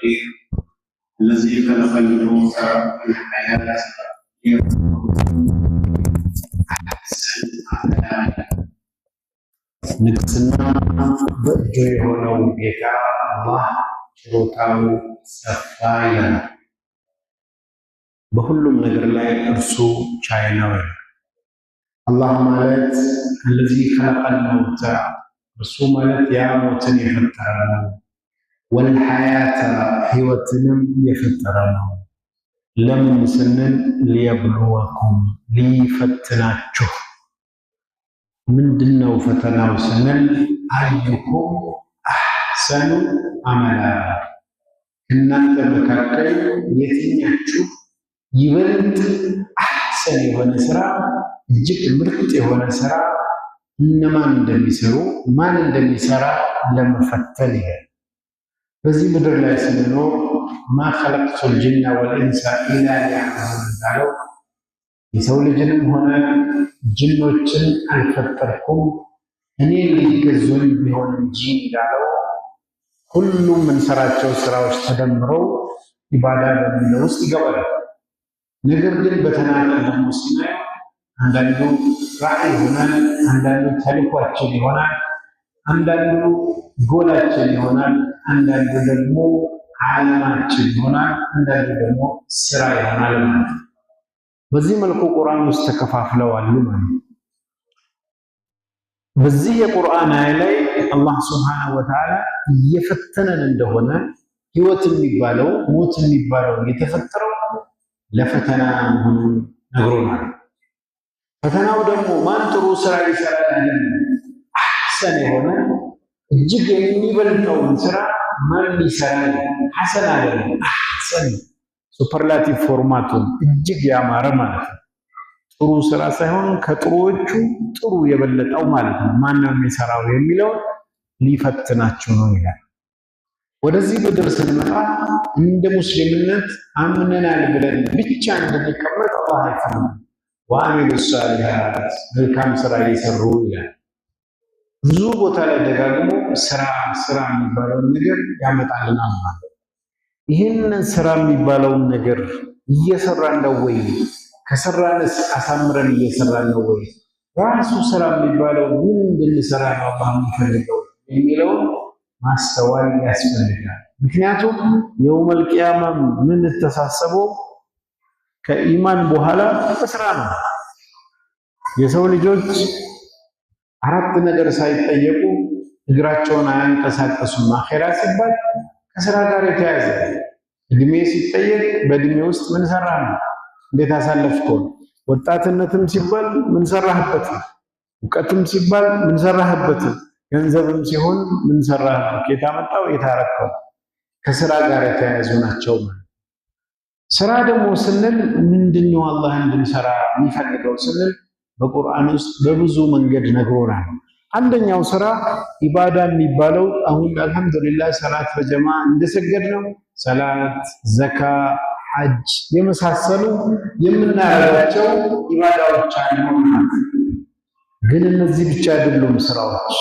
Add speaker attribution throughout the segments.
Speaker 1: قدير الذي خلق الموت والحياة ليبلوكم أحسن عملا። ንግስና በእጁ የሆነው ጌታ አላህ ችሮታው ሰፋ ይላል። በሁሉም ነገር ላይ እርሱ ቻይ ነው። አላህ ማለት الذي خلق الموت፣ እርሱ ማለት ያ ሞትን የፈጠረ ነው። والحياة ህይወትንም የፈጠረ ነው። ለምን ስንል ليبلوكم ሊፈትናችሁ። ምንድነው ፈተናው ስንል أيكم أحسن عملا፣ እናንተ መካከል የትኛችሁ ይበልጥ أحسن የሆነ ስራ፣ እጅግ ምርጥ የሆነ ስራ እነማን እንደሚሰሩ፣ ማን እንደሚሰራ ለመፈተን ይላል። በዚህ ምድር ላይ ስንኖር ما خلقت الجن والإنس إلا ليعبدون እንዳለው የሰው ልጅንም ሆነ ጅኖችን አልፈጠርኩም እኔ ሊገዙኝ ቢሆን እንጂ እንዳለው ሁሉም የምንሰራቸው ስራዎች ተደምረው ኢባዳ በሚለው ውስጥ ይገባል። ነገር ግን በተናጠል ደግሞ ስናየው አንዳንዱ ራዕይ ይሆናል፣ አንዳንዱ ተልኳችን ይሆናል፣ አንዳንዱ ጎላችን ይሆናል፣ አንዳንዱ ደግሞ ዓላማችን ይሆናል፣ አንዳንዱ ደግሞ ስራ ይሆናል ማለት ነው። በዚህ መልኩ ቁርአን ውስጥ ተከፋፍለዋል ማለት ነው። በዚህ የቁርአን አያ ላይ አላህ سبحانه وتعالى እየፈተነን እንደሆነ፣ ህይወት የሚባለው ሞት የሚባለው የተፈጠረው ለፈተና መሆኑን ነግሮናል። ፈተናው ደግሞ ማን ጥሩ ስራ ይሰራል አይደለም፣ أحسن የሆነ እጅግ የሚበልጠውን ስራ ማን ይሰራል? حسن አይደለም፣ أحسن superlative format ኡን እጅግ ያማረ ማለት ነው። ጥሩ ስራ ሳይሆን ከጥሩዎቹ ጥሩ የበለጠው ማለት ነው። ማን ነው የሚሰራው የሚለው ሊፈትናችሁ ነው ይላል። ወደዚህ ምድር ስንመጣ እንደ ሙስሊምነት አምነናል ብለን ብቻ እንድንቀመጥ አላህ አይፈልግም። وعملوا الصالحات መልካም ስራ እየሰሩ ይላል። ብዙ ቦታ ላይ ደጋግሞ ስራ ስራ የሚባለውን ነገር ያመጣልናል ማለት ነው። ይህንን ስራ የሚባለውን ነገር እየሰራን ነው ወይ? ከሰራንስ አሳምረን እየሰራን ነው ወይ? ራሱ ስራ የሚባለው ምን እንድንሰራ ነው አላህ የሚፈልገው የሚለውን ማስተዋል ያስፈልጋል። ምክንያቱም يوم القيامة የምንተሳሰበው ከኢማን በኋላ በስራ ነው። የሰው ልጆች አራት ነገር ሳይጠየቁ እግራቸውን አያንቀሳቀሱም። አኼራ ሲባል ከስራ ጋር የተያዘ፣ እድሜ ሲጠየቅ በእድሜ ውስጥ ምን ሰራህ ነው፣ እንዴት አሳለፍከው? ወጣትነትም ሲባል ምን ሰራህበት? እውቀትም ሲባል ምን ሰራህበት? ገንዘብም ሲሆን ምን ሰራህበት? የት አመጣው? የት አረከው? ከስራ ጋር የተያያዙ ናቸው። ስራ ደግሞ ስንል ምንድነው አላህ እንድንሰራ የሚፈልገው ስንል በቁርአን ውስጥ በብዙ መንገድ ነግሮናል። አንደኛው ስራ ኢባዳ የሚባለው አሁን አልሐምዱሊላህ ሰላት በጀማ እንደሰገድ ነው። ሰላት፣ ዘካ፣ ሐጅ የመሳሰሉ የምናደርጋቸው ኢባዳዎች አሉ። ግን እነዚህ ብቻ አይደሉም ስራዎች።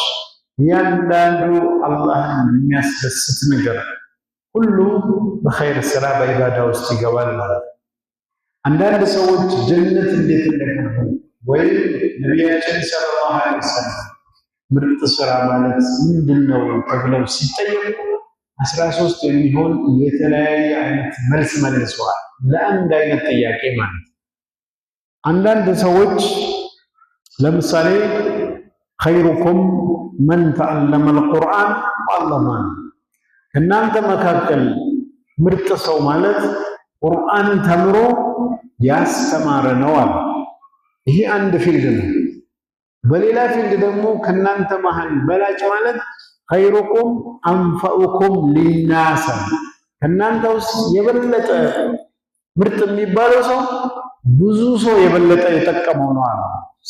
Speaker 1: እያንዳንዱ አላህን የሚያስደስት ነገር ሁሉ በኸይር ስራ በኢባዳ ውስጥ ይገባል ማለት ነው። አንዳንድ ሰዎች ጀነት እንዴት እንደገቡ ወይም ነቢያችን صلى الله عليه وسلم ምርጥ ስራ ማለት ምንድን ነው ተብለው ሲጠየቁ 13 የሚሆን የተለያየ አይነት መልስ መልሰዋል። ለአንድ አይነት ጥያቄ ማለት ነው። አንዳንድ ሰዎች ለምሳሌ خيركم من تعلم القرآن وعلمه፣ ከእናንተ መካከል ምርጥ ሰው ማለት ቁርአን ተምሮ ያስተማረ ነው አለ። ይሄ አንድ field ነው። በሌላ field ደግሞ ከእናንተ መሃል በላጭ ማለት خيركم أنفعكم للناس፣ ከእናንተ ውስጥ የበለጠ ምርጥ የሚባለው ሰው ብዙ ሰው የበለጠ የጠቀመው ነው አለ።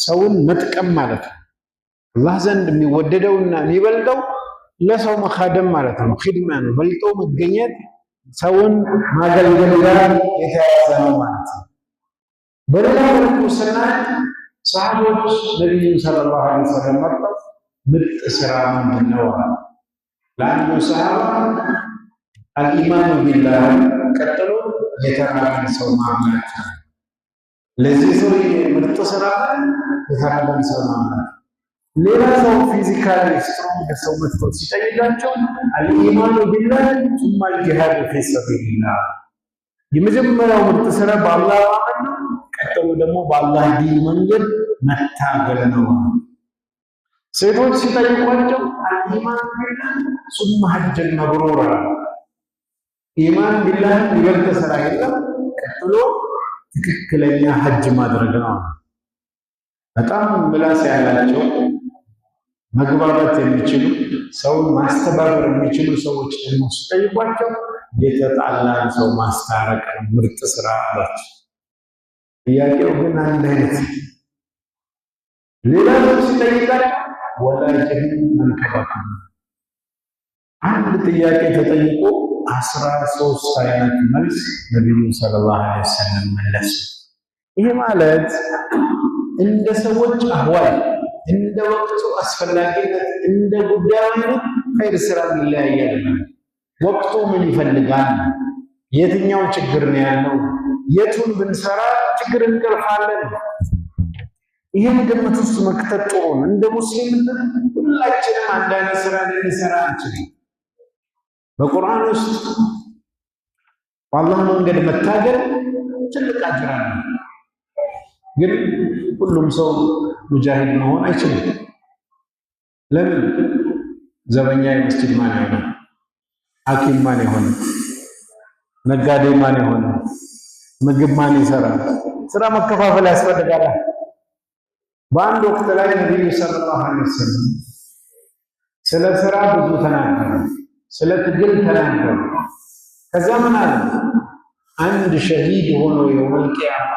Speaker 1: ሰውን መጥቀም ማለት ነው። አላህ ዘንድ የሚወደደውና የሚበልጠው ለሰው መካደም ማለት ነው። ኺድማ ነው፣ በልጦ መገኘት ሰውን ማገልገል ጋር የተያያዘ ነው ማለት ነው። በሌላ መልኩ ስናይ ሰሃቦች ነቢዩን ሰለላሁ ዐለይሂ ወሰለም መርጠው ምርጥ ስራ ምንድን ነው አሉ። ለአንዱ ሰሃባ الإيمان بالله፣ ቀጥሎ የተራበን ሰው ማብላት። ለዚህ ሰው ምርጥ ስራ የተራበን ሰው ማብላት። ሌላ ሰው physically strong ሰው መጥቶ ሲጠይቃቸው الإيمان بالله ثم الجهاد في سبيل الله፣ የመጀመሪያው ምርጥ ስራ በአላህ ማመን ነው። ቀጥሎ ደግሞ በአላህ ዲን መንገድ መታገል ነው። ሴቶች ሲጠይቋቸው الإيمان بالله ثم حج مبرور፣ إيمان بالله የሚበልጥ ስራ የለም፣ ቀጥሎ ትክክለኛ ሐጅ ማድረግ ነው። በጣም ምላስ ያላቸው መግባባት የሚችሉ ሰውን ማስተባበር የሚችሉ ሰዎች ደግሞ ሲጠይቋቸው የተጣላን ሰው ማስታረቅ ነው ምርጥ ስራ አሏቸው። ጥያቄው ግን አንድ አይነት። ሌላ ሰው ሲጠይቃቸው ወላጅህን መንከባከብ። አንድ ጥያቄ ተጠይቆ 13 አይነት መልስ ነቢዩ ሰለላሁ ዐለይሂ ወሰለም መለሱ። ይሄ ማለት እንደ ሰዎች አህዋል፣ እንደ ወቅቱ አስፈላጊነት፣ እንደ ጉዳዩ አይነት ኸይር ስራ ይለያያል። ወቅቱ ምን ይፈልጋል? የትኛው ችግር ነው ያለው? የቱን ብንሰራ ችግር እንቀርፋለን? ይህን ግምት ውስጥ መክተት ጥሩ ነው። እንደ ሙስሊምነት ሁላችንም አንድ አይነት ስራ ልንሰራ አንችልም። በቁርአን ውስጥ በአላህ መንገድ መታገል ትልቅ አጅር አለው። ግን ሁሉም ሰው ሙጃሂድ መሆን አይችልም። ለምን? ዘበኛ የመስጂድ ማን የሆነ? ሐኪም ማን የሆነ? ነጋዴ ማን የሆነ? ምግብ ማን ይሰራል? ስራ መከፋፈል ያስፈልጋል። በአንድ ወቅት ላይ ነቢዩ ሰለላሁ ዐለይሂ ወሰለም ስለ ስራ ብዙ ተናገሩ፣ ስለ ትግል ተናገሩ። ከዛ ምን አለ? አንድ ሸሂድ ሆኖ የውመል ቂያማ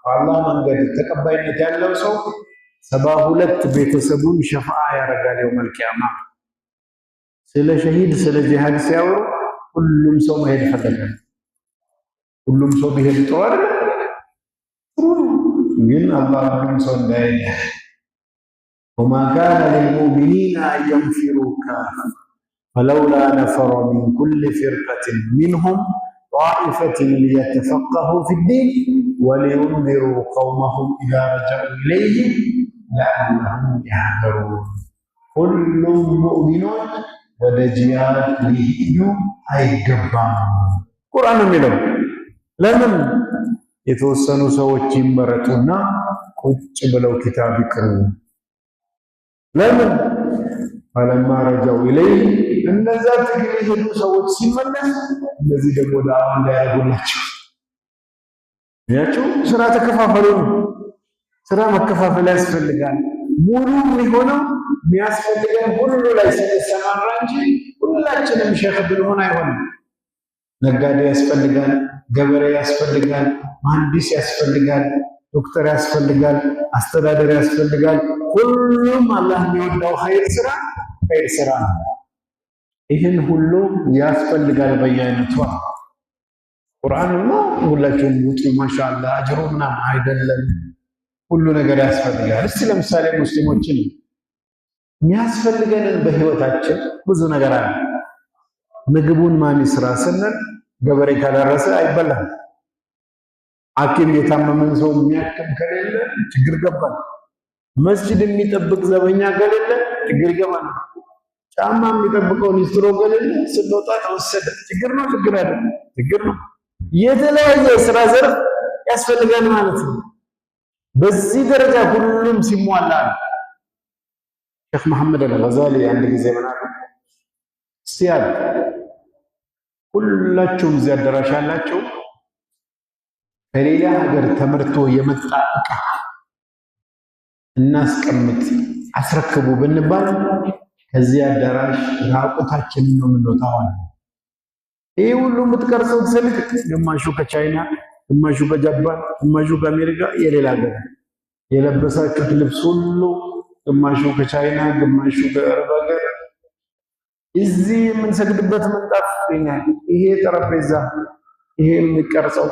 Speaker 1: በአላህ መንገድ ተቀባይነት ያለው ሰው 72 ቤተሰቡን ሸፋዓ ያደርጋል የውመል ቂያማ። ስለ ሸሂድ ስለ ጂሃድ ሲያወሩ ሁሉም ሰው መሄድ ፈለገ። ሁሉም ሰው ቢሄድ ጥሩ አይደለም? ጥሩ ነው። ግን አላህ ሁሉም ሰው እንዳይሄድ وما كان للمؤمنين أن ينفروا كافة فلولا نفر من كل فرقة منهم طائفة ليتفقهوا في الدين ولينذروا قومهم إذا رجعوا إليهم لعلهم يحذرون። ሁሉም ሙእሚኖች ወደ ጂሃድ ሊሄዱ አይገባም። ቁርአን ነው የሚለው። ለምን? የተወሰኑ ሰዎች ይመረጡና ቁጭ ብለው ኪታብ ይቅሩ። ለምን? فلما رجعوا إليه እነዛ ትግል የሄዱ ሰዎች ሲመለስ እነዚህ ደግሞ ዳዋ እንዳያደርጉላቸው ያቸው ስራ ተከፋፈሉ ነው። ስራ መከፋፈል ያስፈልጋል። ሙሉ የሚሆነው የሚያስፈልገን ሁሉ ላይ ስንሰማራ እንጂ ሁላችንም ሼክ ብንሆን አይሆንም። ነጋዴ ያስፈልጋል፣ ገበሬ ያስፈልጋል፣ መሐንዲስ ያስፈልጋል፣ ዶክተር ያስፈልጋል፣ አስተዳደር ያስፈልጋል። ሁሉም አላህ የሚወደው ኸይር ስራ ኸይር ስራ ነው። ይህን ሁሉ ያስፈልጋል በየአይነቱ። ቁርአንማ ሁላችሁም ውጡ ማሻአላህ አጅሩ ምናምን አይደለም፣ ሁሉ ነገር ያስፈልጋል። እስቲ ለምሳሌ ሙስሊሞችን የሚያስፈልገንን በህይወታችን ብዙ ነገር አለ። ምግቡን ማን ይስራ ስንል ገበሬ ካላረሰ አይበላም። ሐኪም የታመመን ሰው የሚያክም ከሌለ ችግር ገባል። መስጂድ የሚጠብቅ ዘበኛ ከሌለ ችግር ይገባል። ጫማ የሚጠብቀው ሊስትሮ ከሌለ ስንወጣ ተወሰደ። ችግር ነው። ችግር አይደለም? ችግር ነው። የተለያየ ስራ ዘርፍ ያስፈልጋል ማለት ነው። በዚህ ደረጃ ሁሉም ሲሟላ ነው። ሼክ መሐመድ አልገዛሊ አንድ ጊዜ ምን አሉ? እስቲ አሉ ሁላችሁም እዚህ አዳራሽ ያላችሁ ከሌላ ሀገር ተመርቶ የመጣ እቃ እናስቀምጥ አስረክቡ ብንባል ከዚህ አዳራሽ ራቁታችንን ነው የምንወጣው። ይህ ሁሉ የምትቀርጹት ስልክ ግማሹ ከቻይና፣ ግማሹ ከጃፓን፣ ግማሹ ከአሜሪካ የሌላ ሀገር፣ የለበሳችሁት ልብስ ሁሉ ግማሹ ከቻይና፣ ግማሹ ከአረብ ሀገር፣ እዚህ የምንሰግድበት ምንጣፍ ይሄ ጠረጴዛ፣ ይሄ የሚቀርጸው፣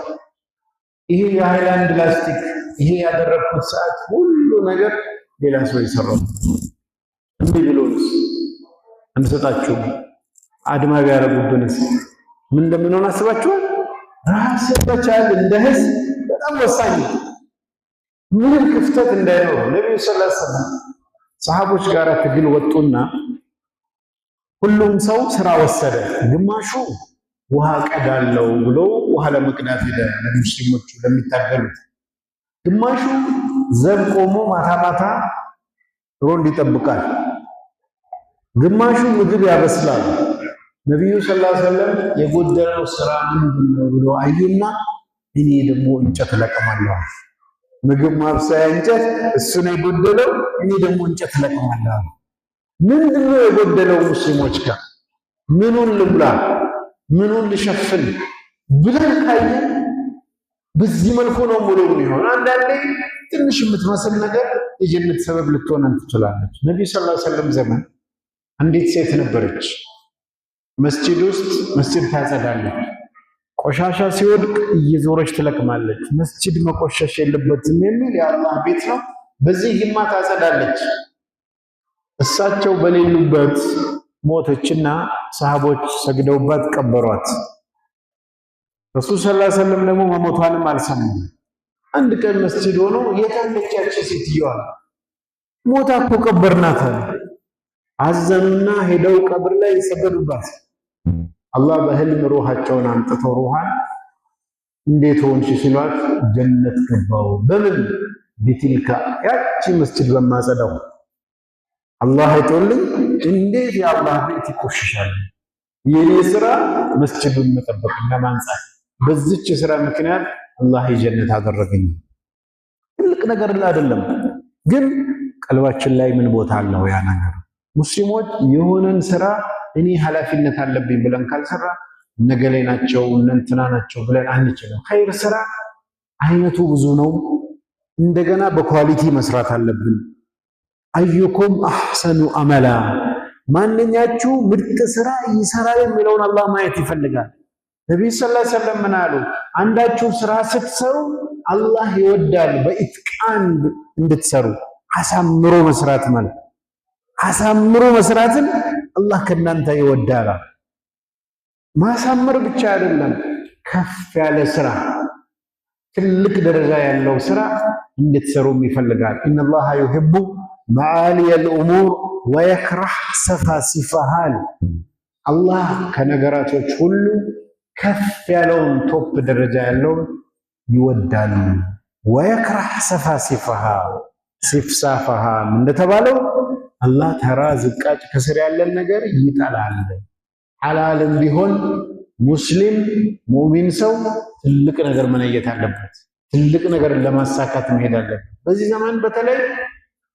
Speaker 1: ይሄ የሃይላንድ ላስቲክ፣ ይሄ ያደረግኩት ሰዓት፣ ሁሉ ነገር ሌላ ሰው የሰራው። እምቢ ብሎንስ አንሰጣችሁም፣ አድማ ቢያደርጉብንስ፣ ምን እንደምንሆን አስባችኋል? ራስን መቻል እንደ ህዝብ በጣም ወሳኝ ነው። ምንም ክፍተት እንዳይኖር ነቢዩ صلى الله عليه وسلم ሰሃቦች ጋር ትግል ወጡና ሁሉም ሰው ስራ ወሰደ። ግማሹ ውሃ ቀዳለው ብሎ ውሃ ለመቅዳት ሄደ፣ ለሙስሊሞቹ ለሚታገሉት። ግማሹ ዘብ ቆሞ ማታ ማታ ሮንድ ይጠብቃል። ግማሹ ምግብ ያበስላል። ነቢዩ صلى الله عليه وسلم የጎደለው ስራ ምንድን ነው ብሎ አዩና እኔ ደግሞ እንጨት ለቅማለሁ። ምግብ ማብሰያ እንጨት እሱ ነው የጎደለው፣ እኔ ደግሞ እንጨት ለቅማለሁ። ምንድን ነው የጎደለው ሙስሊሞች ጋር? ምኑን ልሙላ፣ ምኑን ልሸፍን ብለን ካየን በዚህ መልኩ ነው ሙሉ የሚሆን። አንዳንዴ ትንሽ የምትመስል ነገር የጀነት ሰበብ ልትሆነን ትችላለች። ነቢዩ صلى الله عليه وسلم ዘመን አንዲት ሴት ነበረች። መስጂድ ውስጥ መስጂድ ታጸዳለች። ቆሻሻ ሲወድቅ እየዞረች ትለቅማለች። መስጂድ መቆሸሽ የለበትም የሚል የአላህ ቤት ነው። በዚህ ሂማ ታጸዳለች። እሳቸው በሌሉበት ሞተችና ሰሃቦች ሰግደውባት ቀበሯት። ረሱል صلى الله عليه وسلم ደግሞ መሞቷንም አልሰሙም። አንድ ቀን መስጂድ ሆኖ የታለች ያቺ ሴትዮዋ ሞታ እኮ ቀበርናት አሉ። አዘኑና ሄደው ቀብር ላይ ሰገዱባት። አላህ በህልም ሩሃቸውን አምጥተው ሩሃን እንዴት ሆንሽ ሲሏት ጀነት ገባው። በምን بتلك ያቺ መስጂድ በማጸዳው አላህ አይቶልኝ እንዴት የአላህ ቤት ይቆሽሻል? የኔ ስራ መስጂዱን መጠበቅና ማንጻት። በዚች ስራ ምክንያት አላህ የጀነት አደረገኝ። ትልቅ ነገር አይደለም፣ ግን ቀልባችን ላይ ምን ቦታ አለው ያ ነገር? ሙስሊሞች የሆነን ስራ እኔ ኃላፊነት አለብኝ ብለን ካልሰራ እነገሌ ናቸው እነእንትና ናቸው ብለን አንችልም። ኸይር ስራ አይነቱ ብዙ ነው። እንደገና በ quality መስራት አለብን። أيكم أحسن عملا፣ ማንኛችሁ ምርጥ ስራ ይሰራል የሚለውን አላህ ማየት ይፈልጋል። ነቢዩ صلى الله عليه وسلم ምን አሉ? አንዳችሁ ስራ ስትሰሩ አላህ ይወዳል በ إتقان እንድትሰሩ፣ አሳምሮ መስራት ማለት አሳምሮ መስራትን አላህ ከእናንተ ይወዳል። ማሳመር ብቻ አይደለም፣ ከፍ ያለ ስራ ትልቅ ደረጃ ያለው ስራ እንድትሰሩም ይፈልጋል። إن الله يحب معالي الأمور ويكره سفاسفها። አላህ ከነገራቶች ሁሉ ከፍ ያለውን top ደረጃ ያለውን ይወዳል። ويكره سفاسفها سفسافها እንደተባለው አላህ ተራ ዝቃጭ ከስር ያለን ነገር ይጠላል። ሐላልም ቢሆን ሙስሊም ሙእሚን ሰው ትልቅ ነገር መነየት አለበት። ትልቅ ነገር ለማሳካት መሄድ አለበት። በዚህ ዘመን በተለይ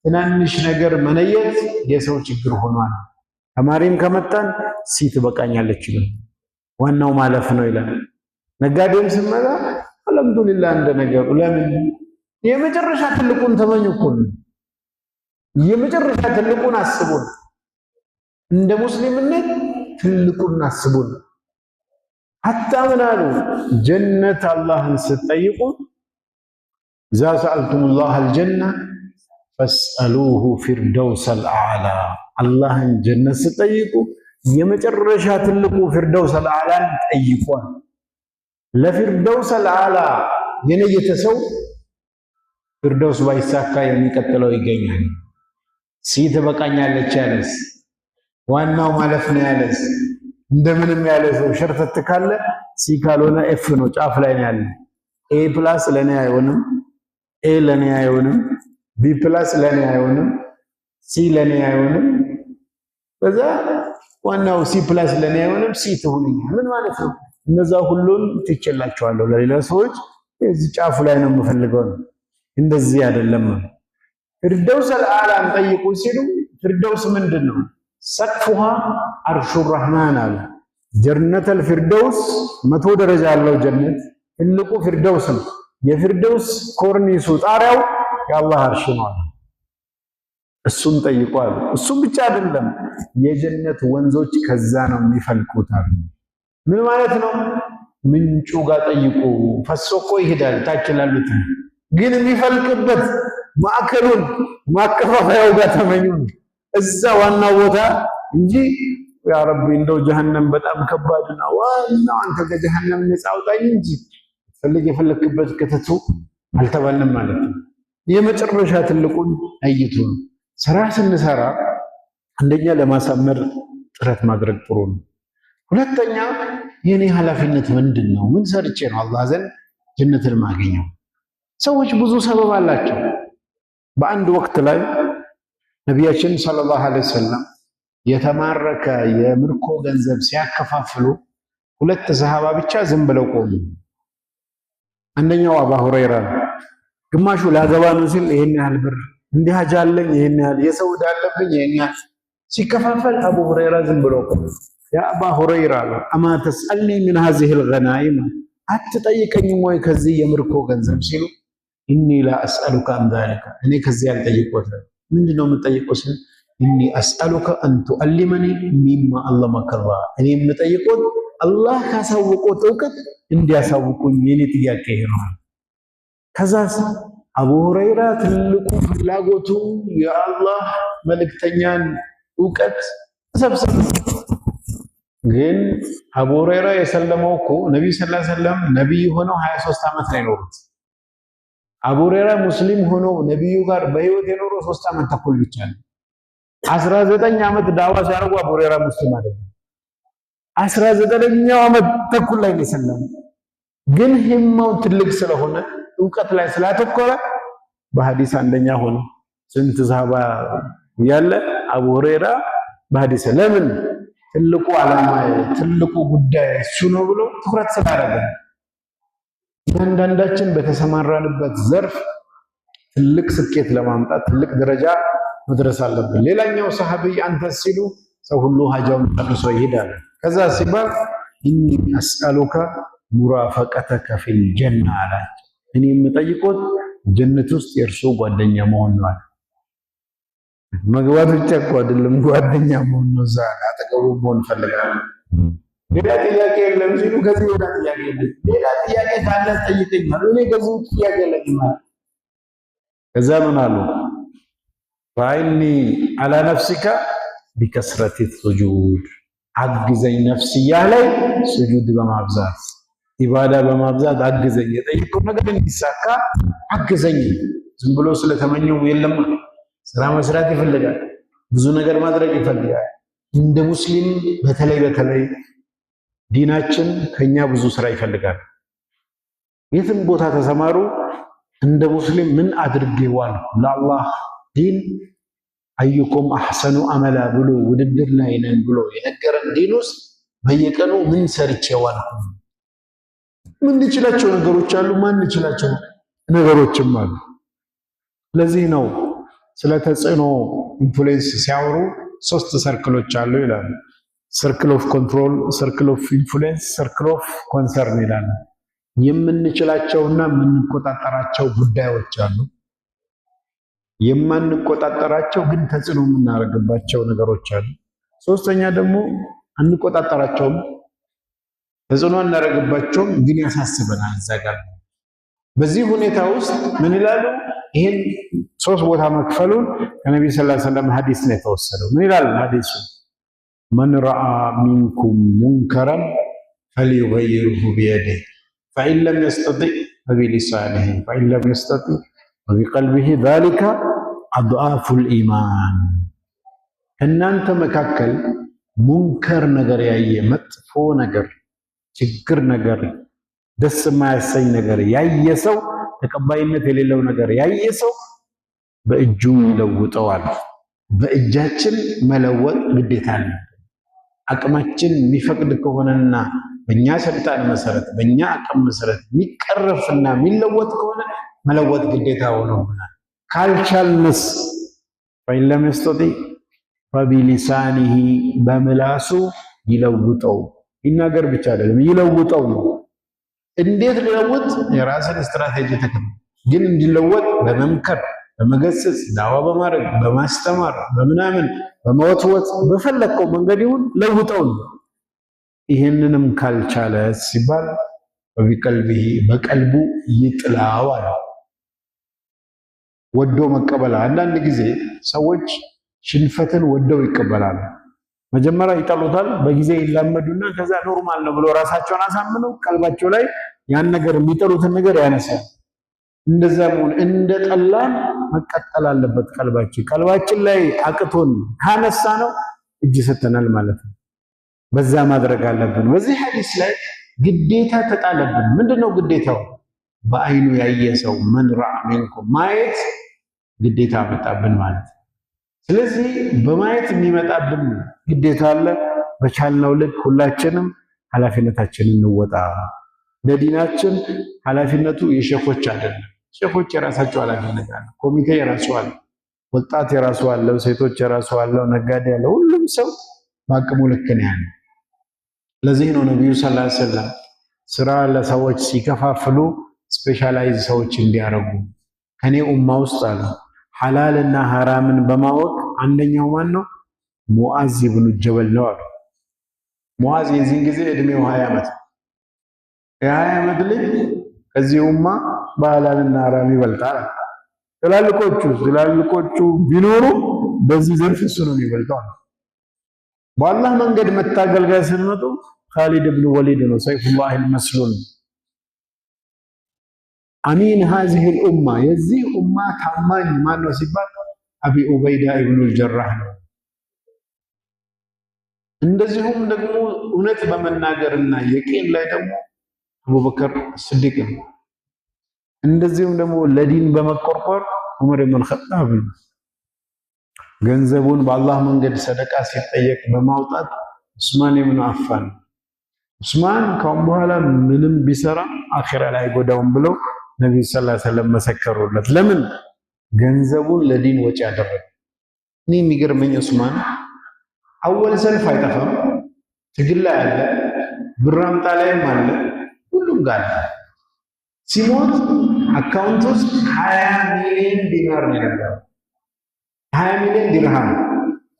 Speaker 1: ትናንሽ ነገር መነየት የሰው ችግር ሆኗል። ተማሪም ከመጣን C ትበቃኛለች ይላል። ዋናው ማለፍ ነው ይላል። ነጋዴም ስመጣ አልሐምዱሊላህ እንደ ነገሩ ለምን የመጨረሻ ትልቁን ተመኙ እኮ ነው። የመጨረሻ ትልቁን አስቡን። እንደ ሙስሊምነት ትልቁን አስቡን። حتى ምን አሉ ጀነት አላህን ስትጠይቁ إذا سألتم الله الجنة فاسألوه الفردوس الأعلى፣ አላህን ጀነት ስትጠይቁ የመጨረሻ ትልቁ الفردوس الأعلى ን ጠይቋል። ለ الفردوس الأعلى የነየተ ሰው ፊርደውስ ባይሳካ የሚቀጥለው ይገኛል። C ትበቃኛለች ያለስ ዋናው ማለፍ ነው ያለስ እንደምንም ያለ ሰው ሸርተት ካለ C ካልሆነ F ነው፣ ጫፍ ላይ ነው ያለ። A plus ለኔ አይሆንም፣ A ለኔ አይሆንም፣ B plus ለኔ አይሆንም፣ C ለኔ አይሆንም። በዛ ዋናው C plus ለኔ አይሆንም፣ C ትሁንኛል። ምን ማለት ነው? እነዛ ሁሉን ትቼላቸዋለሁ ለሌላ ሰዎች፣ እዚህ ጫፉ ላይ ነው የምፈልገው ነው። እንደዚህ አይደለም። الفردوس الأعلى ን ጠይቁ ሲሉ ፊርደውስ ምንድን ነው? سقفها عرش الرحمن አሉ። جنة الفردوس 100 ደረጃ ያለው ጀነት ትልቁ ፊርደውስ ነው። የፊርደውስ ኮርኒሱ ጣሪያው የአላህ አርሽ ነው አሉ። እሱን ጠይቁ አሉ። እሱም ብቻ አይደለም የጀነት ወንዞች ከዛ ነው የሚፈልቁት አሉ። ምን ማለት ነው? ምንጩ ጋር ጠይቁ። ፈሶ እኮ ይሄዳል ታች ላሉት፣ ግን የሚፈልቅበት ማዕከሉን ማከፋፈያው ጋር ተመኙ፣ እዛ ዋናው ቦታ እንጂ ያ ረቢ እንደው ጀሀነም በጣም ከባድ ነው፣ ዋናው አንተ ከጀሀነም ነፃ አውጣኝ እንጂ ፈልግ የፈለክበት ከተቱ አልተባልንም ማለት ነው። የመጨረሻ ትልቁን አይቱ ነው። ስራ ስንሰራ አንደኛ ለማሳመር ጥረት ማድረግ ጥሩ ነው። ሁለተኛ የኔ ኃላፊነት ምንድን ነው? ምን ሰርቼ ነው አላህ ዘንድ ጀነትን ማገኘው? ሰዎች ብዙ ሰበብ አላቸው። በአንድ ወቅት ላይ ነቢያችን ሰለላሁ ዐለይሂ ወሰለም የተማረከ የምርኮ ገንዘብ ሲያከፋፍሉ ሁለት ሰሃባ ብቻ ዝም ብለው ቆሙ። አንደኛው አባ ሁረይራ ነው። ግማሹ ላገባ ነው ሲል ይሄን ያህል ብር እንዲህ ሀጃ አለኝ፣ ይሄን ያህል የሰው ዕዳ አለብኝ፣ ይሄን ያህል ሲከፋፈል አቡ ሁረይራ ዝም ብለው ቆሙ። ያ አባ ሁረይራ አለ አማ ተስአልኒ ሚን ሀዚሂል ገናኢም አትጠይቀኝም ወይ ከዚህ የምርኮ ገንዘብ ሲሉ إني لا أسألك عن ذلك እኔ ከዚህ አልጠይቆትም። ምንድን ነው የምጠይቀው ሲል إني أسألك أن تعلمني مما علمك الله እኔ የምጠይቆት አላህ ካሳወቆት እውቀት እንዲያሳውቁኝ የኔ ጥያቄ ይሄ ነው። ከዛስ አቡ ሁረይራ ትልቁ ፍላጎቱ የአላህ መልእክተኛን እውቀት መሰብሰብ ነው። ግን አቡ ሁረይራ የሰለመው እኮ ነቢዩ ሰለላሁ ዐለይሂ ወሰለም ነቢይ ሆነው 23 ዓመት ነው የኖሩት። አቡ ሁረይራ ሙስሊም ሆኖ ነቢዩ ጋር በህይወት የኖረው 3 ዓመት ተኩል ብቻ ነው። 19 ዓመት ዳዋ ሲያደርጉ አቡ ሁረይራ ሙስሊም አይደለም። 19ኛው ዓመት ተኩል ላይ ነው የሰለመው። ግን ሂማው ትልቅ ስለሆነ እውቀት ላይ ስላተኮረ በሐዲስ አንደኛ ሆነ። ስንት ሰሃባ ያለ አቡ ሁረይራ በሐዲስ ለምን ትልቁ ዓላማ ትልቁ ጉዳይ እሱ ነው ብሎ ትኩረት ስላደረገ። እያንዳንዳችን በተሰማራንበት ዘርፍ ትልቅ ስኬት ለማምጣት ትልቅ ደረጃ መድረስ አለብን። ሌላኛው ሰሃቢይ አንተ ሲሉ ሰው ሁሉ ሀጃውን ጨርሶ ይሄዳል። ከዛ ሲባል إني أسألك مرافقتك في الجنة አላቸው። እኔ የምጠይቆት ጀነት ውስጥ የእርሶ ጓደኛ መሆን ነው አለ። መግባት ብቻ እኮ አይደለም ጓደኛ መሆን ነው። እዛ አጠገቡ መሆን እፈልጋለሁ። ሌላ ጥያቄ የለም ሲሉ ከዚህ ሌላ ጥያቄ የለም። ሌላ ጥያቄ ካለ ጠይቀኝ አሉ። እኔ ከዚህ ውጭ ጥያቄ የለኝም አለ። ከዛ ምን አሉ? فأعني على نفسك بكثرة السجود አግዘኝ ነፍስያ ላይ ሱጁድ በማብዛት ኢባዳ በማብዛት አግዘኝ፣ የጠየቀው ነገር እንዲሳካ አግዘኝ። ዝም ብሎ ስለተመኘው የለም። ስራ መስራት ይፈልጋል፣ ብዙ ነገር ማድረግ ይፈልጋል። እንደ ሙስሊም በተለይ በተለይ ዲናችን ከኛ ብዙ ስራ ይፈልጋል። የትም ቦታ ተሰማሩ፣ እንደ ሙስሊም ምን አድርጌ ዋልኩ ለአላህ ዲን أيكم أحسن عملا ብሎ ውድድር ላይ ነን ብሎ የነገረን ዲን ውስጥ በየቀኑ ምን ሰርቼ ዋልኩ? ምንችላቸው ነገሮች አሉ፣ ማንችላቸው ነገሮችም አሉ። ለዚህ ነው ስለ ተጽዕኖ influence ሲያወሩ ሶስት circle ኦች አሉ ይላሉ። Circle of control፣ circle of influence፣ circle of concern ይላሉ። የምንችላቸውና የምንቆጣጠራቸው ጉዳዮች አሉ። የማንቆጣጠራቸው ግን ተጽዕኖ የምናደርግባቸው ነገሮች አሉ። ሶስተኛ ደግሞ አንቆጣጠራቸውም፣ ተጽዕኖ አናደርግባቸውም፣ ግን ያሳስበናል እዛ ጋር። በዚህ ሁኔታ ውስጥ ምን ይላሉ? ይህን ሶስት ቦታ መክፈሉን ከነቢዩ ሰለላሁ ዐለይሂ ወሰለም ሐዲስ ነው የተወሰደው። ምን ይላል ሐዲሱ? من رأى منكم منكرا فليغيره بيده فإن لم يستطع فبلسانه فإن لم يستطع فبقلبه ذلك أضعف الإيمان። ከእናንተ መካከል ሙንከር ነገር ያየ፣ መጥፎ ነገር፣ ችግር ነገር፣ ደስ የማያሰኝ ነገር ያየ ሰው፣ ተቀባይነት የሌለው ነገር ያየ ሰው በእጁ ይለውጠዋል። በእጃችን መለወጥ ግዴታ አለብን። አቅማችን የሚፈቅድ ከሆነና በእኛ ስልጣን መሰረት በእኛ አቅም መሰረት የሚቀረፍና የሚለወጥ ከሆነ መለወጥ ግዴታ ሆኖብናል። ካልቻልንስ فإن لم يستطع فبلسانه በምላሱ ይለውጠው። ይናገር ብቻ አይደለም ይለውጠው ነው። እንዴት ሊለውጥ? የራስን ስትራቴጂ ተከትሎ ግን እንዲለወጥ በመምከር፣ በመገሰጽ፣ ዳዋ በማድረግ፣ በማስተማር፣ በምናምን፣ በመወትወት፣ በፈለግከው መንገድ ይሁን ለውጠው ነው። ይህንንም ካልቻለ ሲባል فبقلبه በቀልቡ ይጥላው አለ። ወዶ መቀበል። አንዳንድ ጊዜ ሰዎች ሽንፈትን ወደው ይቀበላሉ። መጀመሪያ ይጠሉታል፣ በጊዜ ይላመዱና ከዛ normal ነው ብሎ ራሳቸውን አሳምነው ቀልባቸው ላይ ያን ነገር የሚጠሉትን ነገር ያነሳል። እንደዛ መሆን እንደ ጠላን መቀጠል አለበት። ቀልባችን ላይ አቅቶን ካነሳ ነው እጅ ሰተናል ማለት ነው። በዛ ማድረግ አለብን። በዚህ ሐዲስ ላይ ግዴታ ተጣለብን። ምንድነው ግዴታው? በአይኑ ያየ ሰው من رأى منكم ማየት ግዴታ መጣብን ማለት ነው። ስለዚህ በማየት የሚመጣብን ግዴታ አለ። በቻልነው ልክ ሁላችንም ኃላፊነታችንን እንወጣ። ለዲናችን ኃላፊነቱ የሼኾች አይደለም። ሼኾች የራሳቸው ኃላፊነት አለ። ኮሚቴ የራሱ አለ። ወጣት የራሱ አለው። ሴቶች የራሱ አለው። ነጋዴ አለው። ሁሉም ሰው በአቅሙ ልክ ነው ያለው። ለዚህ ነው ነቢዩ صلى الله عليه وسلم ስራ ለሰዎች ሲከፋፍሉ specialize ሰዎች እንዲያደርጉ ከኔ ኡማ ውስጥ አሉ ሐላልና ሐራምን በማወቅ አንደኛው ማን ነው? ሙዓዝ ኢብኑ ጀበል ነው አሉ። ሙዓዝ የዚህን ጊዜ እድሜው 20 ዓመት፣ የ20 ዓመት ልጅ ከዚህ ኡማ በሐላልና ሐራም ይበልጣል። ትላልቆቹ ቢኖሩ በዚህ ዘርፍ እሱ ነው የሚበልጠው። በአላህ መንገድ መታገል ጋር ስንመጡ ካሊድ ኢብኑ ወሊድ ነው سيف الله المسلول أمين هذه الأمة የዚህ ኡማ ታማኝ ማን ነው ሲባል አቢ ኡበይዳ ኢብኑል ጀራህ ነው። እንደዚሁም ደግሞ እውነት በመናገርና የቂን ላይ ደግሞ አቡበከር ስዲቅ ነው። እንደዚሁም ደግሞ ለዲን በመቆርቆር ዑመር ኢብኑል ኸጣብ ነው። ገንዘቡን በአላህ መንገድ ሰደቃ ሲጠየቅ በማውጣት ዑስማን ኢብኑ አፋን። ዑስማን ካሁን በኋላ ምንም ቢሰራ አኺራ ላይ አይጎዳውም ብለው ነቢዩ صلى الله عليه وسلم መሰከሩለት። ለምን? ገንዘቡን ለዲን ወጪ አደረገ። እኔ የሚገርመኝ ዑስማን أول ሰልፍ አይጠፋም፣ ትግል ላይ አለ፣ ብር አምጣ ላይም አለ፣ ሁሉም ጋር አለ። ሲሞት account ውስጥ 20 ሚሊዮን ዲናር ነው የነበረው፣ 20 ሚሊዮን ዲርሃም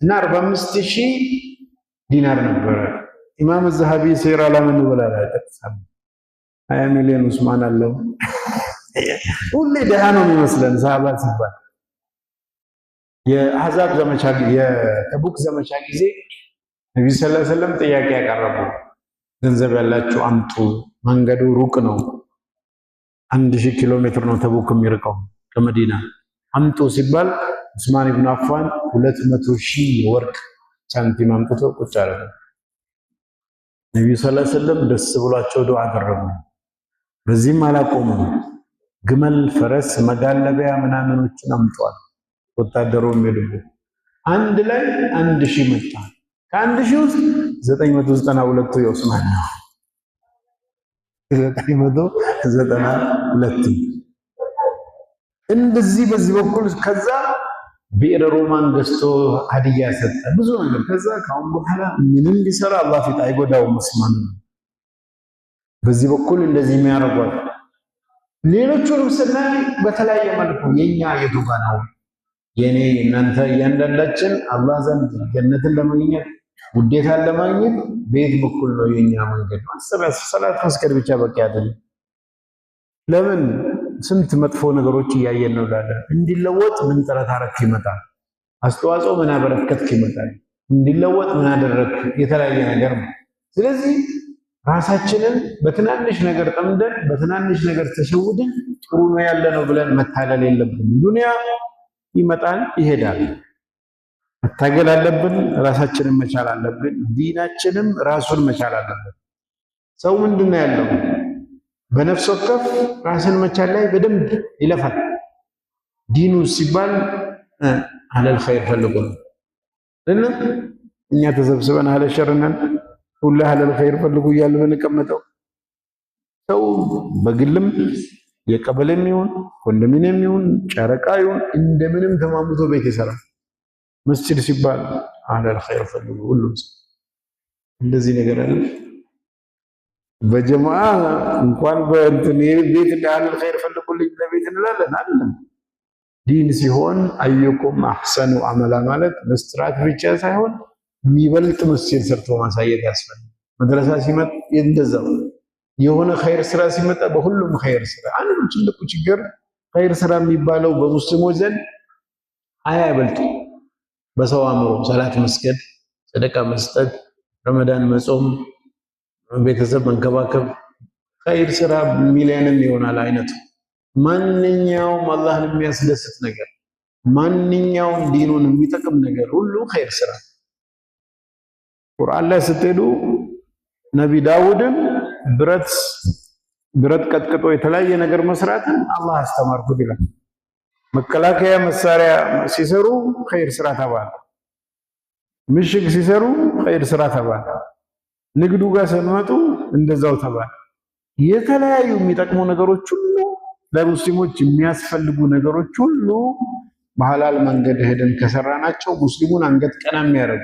Speaker 1: እና 45 ሺህ ዲናር ነበረ። ኢማም ዘሃቢ ሲየር አዕላም ኑበላ ላይ ጠቅሳል። 20 ሚሊዮን ዑስማን አለው። ሁሌ ደሃ ነው የሚመስለን ሰሃባ ሲባል። የአሕዛብ ዘመቻ የተቡክ ዘመቻ ጊዜ ነብዩ صلى الله عليه وسلم ጥያቄ ያቀረቡ፣ ገንዘብ ያላችሁ አምጡ፣ መንገዱ ሩቅ ነው፣ 1000 ኪሎ ሜትር ነው ተቡክ የሚርቀው ከመዲና፣ አምጡ ሲባል ዑስማን ኢብኑ አፋን 200 ሺህ የወርቅ ሳንቲም አምጥቶ ቁጭ አደረገ። ነብዩ صلى الله عليه وسلم ደስ ብሏቸው ዱዓ አደረጉ። በዚህም አላቆሙም። ግመል፣ ፈረስ፣ መጋለቢያ ምናምኖችን አምጧል። ወታደሩ የሚሄዱበት አንድ ላይ 1000 መጣ። ከ1000 ውስጥ 992ቱ የዑስማን ነው። 992 እንደዚህ በዚህ በኩል ከዛ ብዕር ሮማን ገዝቶ ሀዲያ ሰጠ፣ ብዙ ነገር። ከዛ ካሁን በኋላ ምንም ቢሰራ አላህ ፊት አይጎዳውም ዑስማን። በዚህ በኩል እንደዚህ የሚያደርጓል። ሌሎቹንም ስናይ በተለያየ መልኩ የኛ የቱ ጋ ነው? የኔ እናንተ እያንዳንዳችን አላህ ዘንድ ጀነትን ለማግኘት ውዴታን ለማግኘት በየት በኩል ነው የኛ መንገድ? ማሰቢያ ሰላት መስገድ ብቻ በቂ አይደለም። ለምን ስንት መጥፎ ነገሮች እያየን ነው እንላለን። እንዲለወጥ ምን ጥረት አረክ ይመጣል። አስተዋጽኦ ምን አበረከትክ ይመጣል። እንዲለወጥ ምን አደረግክ የተለያየ ነገር ነው። ስለዚህ ራሳችንን በትናንሽ ነገር ጠምደን በትናንሽ ነገር ተሸውደን ጥሩ ነው ያለ ነው ብለን መታለል የለብንም። ዱንያ ይመጣል ይሄዳል። መታገል አለብን። ራሳችንን መቻል አለብን። ዲናችንም ራሱን መቻል አለብን። ሰው ምንድን ነው ያለው? በነፍስ ወከፍ ራስን መቻል ላይ በደንብ ይለፋል። ዲኑ ሲባል أهل الخير ፈልጎ ነው። እኛ ተሰብስበን أهل الشر ነን ሁሉ أهل الخير ፈልጉ እያለ ብንቀመጠው ሰው በግልም የቀበሌም ይሁን ኮንዶሚኒየም ይሁን ጨረቃ ይሁን እንደምንም ተማሙቶ ቤት ይሰራል። መስጂድ ሲባል أهل الخير ፈልጉ ሁሉም ሰው እንደዚህ ነገር አለ። በጀማዓ እንኳን በእንትን ቤት እንደ أهل الخير ፈልጉልኝ ለቤት እንላለን አይደለም። ዲን ሲሆን أيكم أحسن عملا ማለት መስራት ብቻ ሳይሆን የሚበልጥ መስጂድ ሰርቶ ማሳየት ያስፈልጋል። መድረሳ ሲመጣ እንደዛው የሆነ ኸይር ስራ ሲመጣ በሁሉም ኸይር ስራ አንዱ ትልቁ ችግር ኸይር ስራ የሚባለው በሙስሊሞች ዘንድ 20 አይበልጡ። በሰው አእምሮ ሰላት መስገድ፣ ሰደቃ መስጠት፣ ረመዳን መጾም፣ ቤተሰብ መንከባከብ፣ ኸይር ስራ ሚሊዮንም ይሆናል አይነቱ። ማንኛውም አላህን የሚያስደስት ነገር፣ ማንኛውም ዲኑን የሚጠቅም ነገር ሁሉ ኸይር ስራ። ቁርአን ላይ ስትሄዱ ነቢ ዳውድን ብረት ብረት ቀጥቅጦ የተለያየ ነገር መስራትን አላህ አስተማርኩት ይላል። መከላከያ መሳሪያ ሲሰሩ ኸይር ስራ ተባለ። ምሽግ ሲሰሩ ኸይር ስራ ተባለ። ንግዱ ጋር ስንመጡ እንደዛው ተባለ። የተለያዩ የሚጠቅሙ ነገሮች ሁሉ፣ ለሙስሊሞች የሚያስፈልጉ ነገሮች ሁሉ በሐላል መንገድ ሄደን ከሰራናቸው ሙስሊሙን አንገት ቀና የሚያደርጉ፣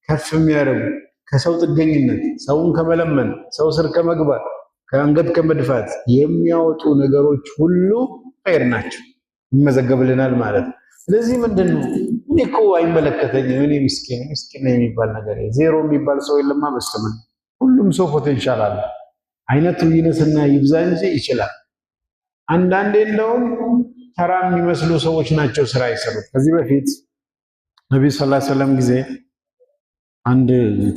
Speaker 1: ከፍ የሚያደርጉ፣ ከሰው ጥገኝነት፣ ሰውን ከመለመን፣ ሰው ስር ከመግባት፣ ከአንገት ከመድፋት የሚያወጡ ነገሮች ሁሉ ኸይር ናቸው፣ ይመዘገብልናል ማለት ነው። ስለዚህ ምንድን ነው፣ እኔ እኮ አይመለከተኝም፣ እኔ ምስኪን ምስኪን ነው የሚባል ነገር፣ ዜሮ የሚባል ሰው የለማ። በስተመን ሁሉም ሰው potential አለ። አይነቱ ይነስና ይብዛ እንጂ ይችላል። አንዳንዴ እንደውም ተራ የሚመስሉ ሰዎች ናቸው ስራ የሰሩት። ከዚህ በፊት ነቢዩ ሰለላሁ ዐለይሂ ወሰለም ጊዜ አንድ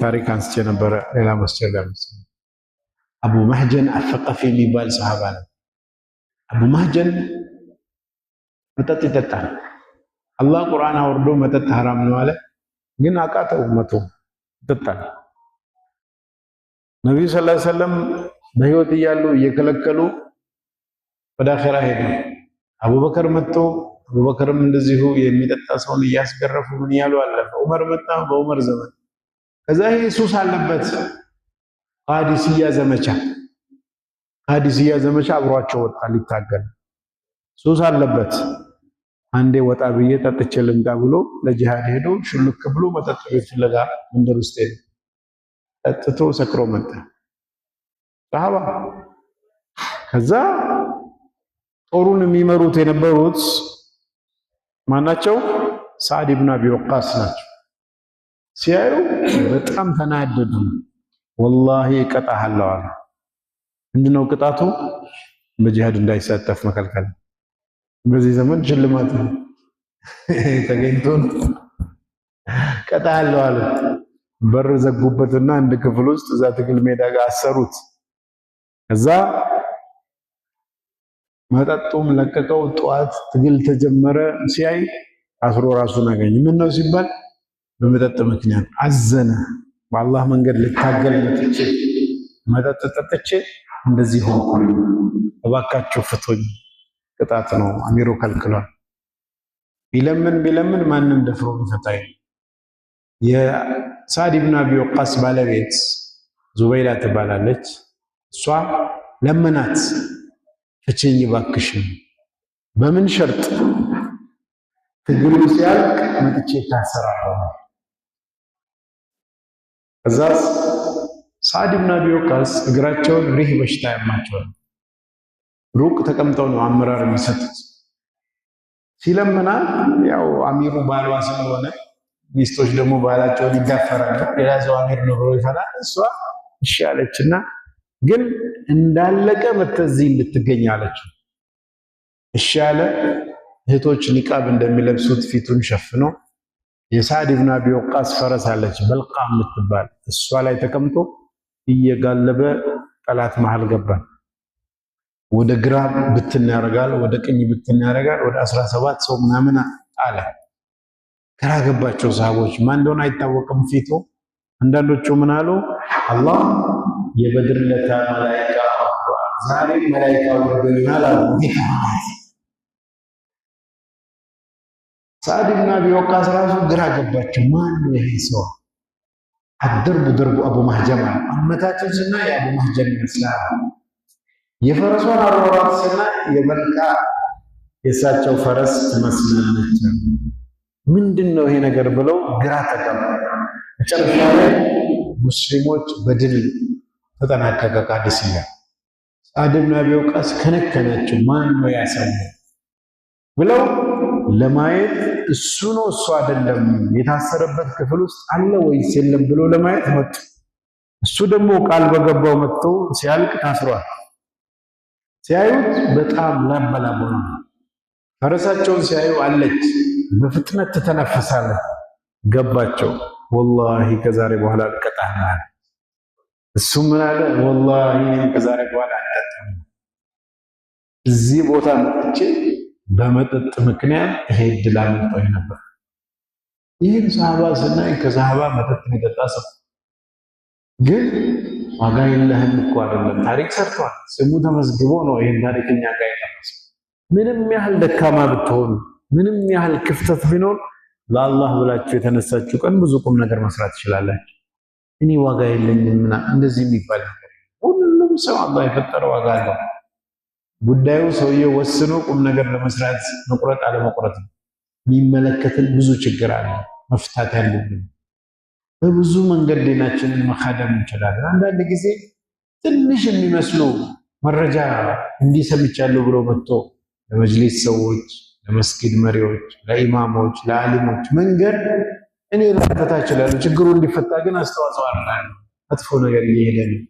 Speaker 1: ታሪክ አንስቼ ነበረ። ሌላ መስጂድ ላይ አቡ ማህጀን አልሰቀፊ የሚባል ሰሃባ ነው። አቡ ማህጀን መጠጥ ይጠጣል። አላህ ቁርአን አውርዶ መጠጥ ሐራም ነው አለ። ግን አቃተው፣ መቶ ይጠጣል። ነቢዩ ሰለላሁ ዐለይሂ ወሰለም በህይወት እያሉ እየከለከሉ ወደ አኼራ ሄዱ። አቡበከር መጥቶ አቡበከርም እንደዚሁ የሚጠጣ ሰውን እያስገረፉ ምን እያሉ አለፈ። ዑመር መጣ በዑመር ዘመን። ከዛ ይሄ ሱስ አለበት፣ ቃዲስያ ዘመቻ፣ ቃዲስያ ዘመቻ አብሯቸው ወጣ ሊታገል። ሱስ አለበት። አንዴ ወጣ ብዬ ጠጥቼ ልምጣ ብሎ ለጂሃድ ሄዶ ሹልክ ብሎ መጠጥ ቤት ፍለጋ መንደር ውስጥ ሄደ። ጠጥቶ ሰክሮ መጣ። ሰሃባ። ከዛ ጦሩን የሚመሩት የነበሩት ማናቸው? ሳዕድ ኢብኑ አቢ ወቃስ ናቸው። ሲያዩ በጣም ተናደዱ። ወላሂ እቀጣሃለሁ አለ። ምንድነው ቅጣቱ? በጂሃድ እንዳይሳተፍ መከልከል። በዚህ ዘመን ሽልማት ነው ተገኝቶ ነው። እቀጣሃለሁ አለ። በር ዘጉበትና አንድ ክፍል ውስጥ እዛ ትግል ሜዳ ጋር አሰሩት። ከዛ መጠጡም ለቀቀው። ጠዋት ትግል ተጀመረ። ሲያይ አስሮ ራሱን አገኘ። ምን ነው ሲባል በመጠጥ ምክንያት አዘነ። በአላህ መንገድ ልታገል መጥቼ መጠጥ ጠጥቼ እንደዚህ ሆንኩ፣ እባካችሁ ፍቶኝ። ቅጣት ነው፣ አሚሩ ከልክሏል። ቢለምን ቢለምን ማንም ደፍሮ ቢፈታ። የሳዕድ ኢብኑ አቢ ወቃስ ባለቤት ዙበይዳ ትባላለች። እሷ ለመናት፣ ፍቺኝ እባክሽን። በምን ሸርጥ? ትግሉ ሲያልቅ መጥቼ ታሰራለሁ። ከዛስ ሳዕድ ኢብኑ አቢ ወቃስ እግራቸውን ሪህ በሽታ ያማቸዋል። ሩቅ ተቀምጠው ነው አመራር የሚሰጡት። ሲለምናት ያው አሚሩ ባሏ ስለሆነ ሚስቶች ደግሞ ባላቸውን ይዳፈራሉ። ሌላ ሰው አሚር ነው ብሎ ይፈራል። እሷ እሺ አለችና ግን እንዳለቀ መተህ እዚህ እንድትገኝ አለችው። እሺ አለ። እህቶች ኒቃብ እንደሚለብሱት ፊቱን ሸፍኖ የሳዕድ ኢብኑ አቢ ወቃስ ፈረስ አለች በልቃ የምትባል፣ እሷ ላይ ተቀምጦ እየጋለበ ጠላት መሃል ገባ። ወደ ግራ ብትን ያደርጋል፣ ወደ ቀኝ ብትን ያደርጋል። ወደ 17 ሰው ምናምን አለ። ግራ ገባቸው ሰሃቦች፣ ማን እንደሆነ አይታወቅም ፊቱ። አንዳንዶቹ ምን አሉ? አላህ የበድር ለታ መላኢካ ዛሬ መላኢካ ወርዶልናል አሉ። ሳዕድ ኢብኑ አቢ ወቃስ ራሱ ግራ ገባቸው። ማን ነው ይሄ ሰው? አደርቡ ደርቡ አቡ ማህጀም አሉ። አመታቱን ስናይ የአቡ ማህጀም ይመስላል። የፈረሷን አሯሯጥ ስናይ የበልቃ የእሳቸው ፈረስ ትመስላለች። ምንድን ነው ይሄ ነገር ብለው ግራ ተጋቡ። መጨረሻ ላይ ሙስሊሞች በድል ተጠናቀቀ። ቃዲስያ ሳዕድ ኢብኑ አቢ ወቃስ ከነከናቸው። ማን ነው ያ ሰው ብለው ለማየት፣ እሱ ነው እሱ አይደለም፣ የታሰረበት ክፍል ውስጥ አለ ወይስ የለም ብሎ ለማየት መጡ። እሱ ደግሞ ቃል በገባው መጥቶ ሲያልቅ ታስሯል። ሲያዩት በጣም ላበላቦ ነው። ፈረሳቸውን ሲያዩ አለች፣ በፍጥነት ትተነፍሳለች። ገባቸው። ወላሂ ከዛሬ በኋላ አልቀጣህም አለ። እሱም ምን አለ? ወላሂ ከዛሬ በኋላ አልጠጣም። እዚህ ቦታ መጥቼ በመጠጥ ምክንያት ይሄ እድል አመልጦኝ ነበር። ይህን ሰሃባ ስናይ ከሰሃባ መጠጥ የሚጠጣ ሰው ግን ዋጋ የለህም እኮ አይደለም፣ ታሪክ ሰርቷል። ስሙ ተመዝግቦ ነው ይህን ታሪክ እኛ ጋር የደረሰው። ምንም ያህል ደካማ ብትሆኑ፣ ምንም ያህል ክፍተት ቢኖር ለአላህ ብላችሁ የተነሳችሁ ቀን ብዙ ቁም ነገር መስራት ትችላላችሁ። እኔ ዋጋ የለኝም ምናምን እንደዚህ የሚባል ነገር ሁሉም ሰው አላህ የፈጠረው ዋጋ አለው። ጉዳዩ ሰውየው ወስኖ ቁም ነገር ለመስራት መቁረጥ አለመቁረጥ ነው። የሚመለከትን ብዙ ችግር አለ መፍታት ያለብን። በብዙ መንገድ ዲናችንን መካደም እንችላለን። አንዳንድ ጊዜ ትንሽ የሚመስሉ መረጃ እንዲህ ሰምቻለሁ ብሎ መጥቶ ለመጅሊስ ሰዎች፣ ለመስጊድ መሪዎች፣ ለኢማሞች፣ ለአሊሞች መንገድ እኔ ላፈታ እችላለሁ። ችግሩ እንዲፈታ ግን አስተዋጽኦ አደርጋለሁ። መጥፎ ነገር እየሄደ ነው፣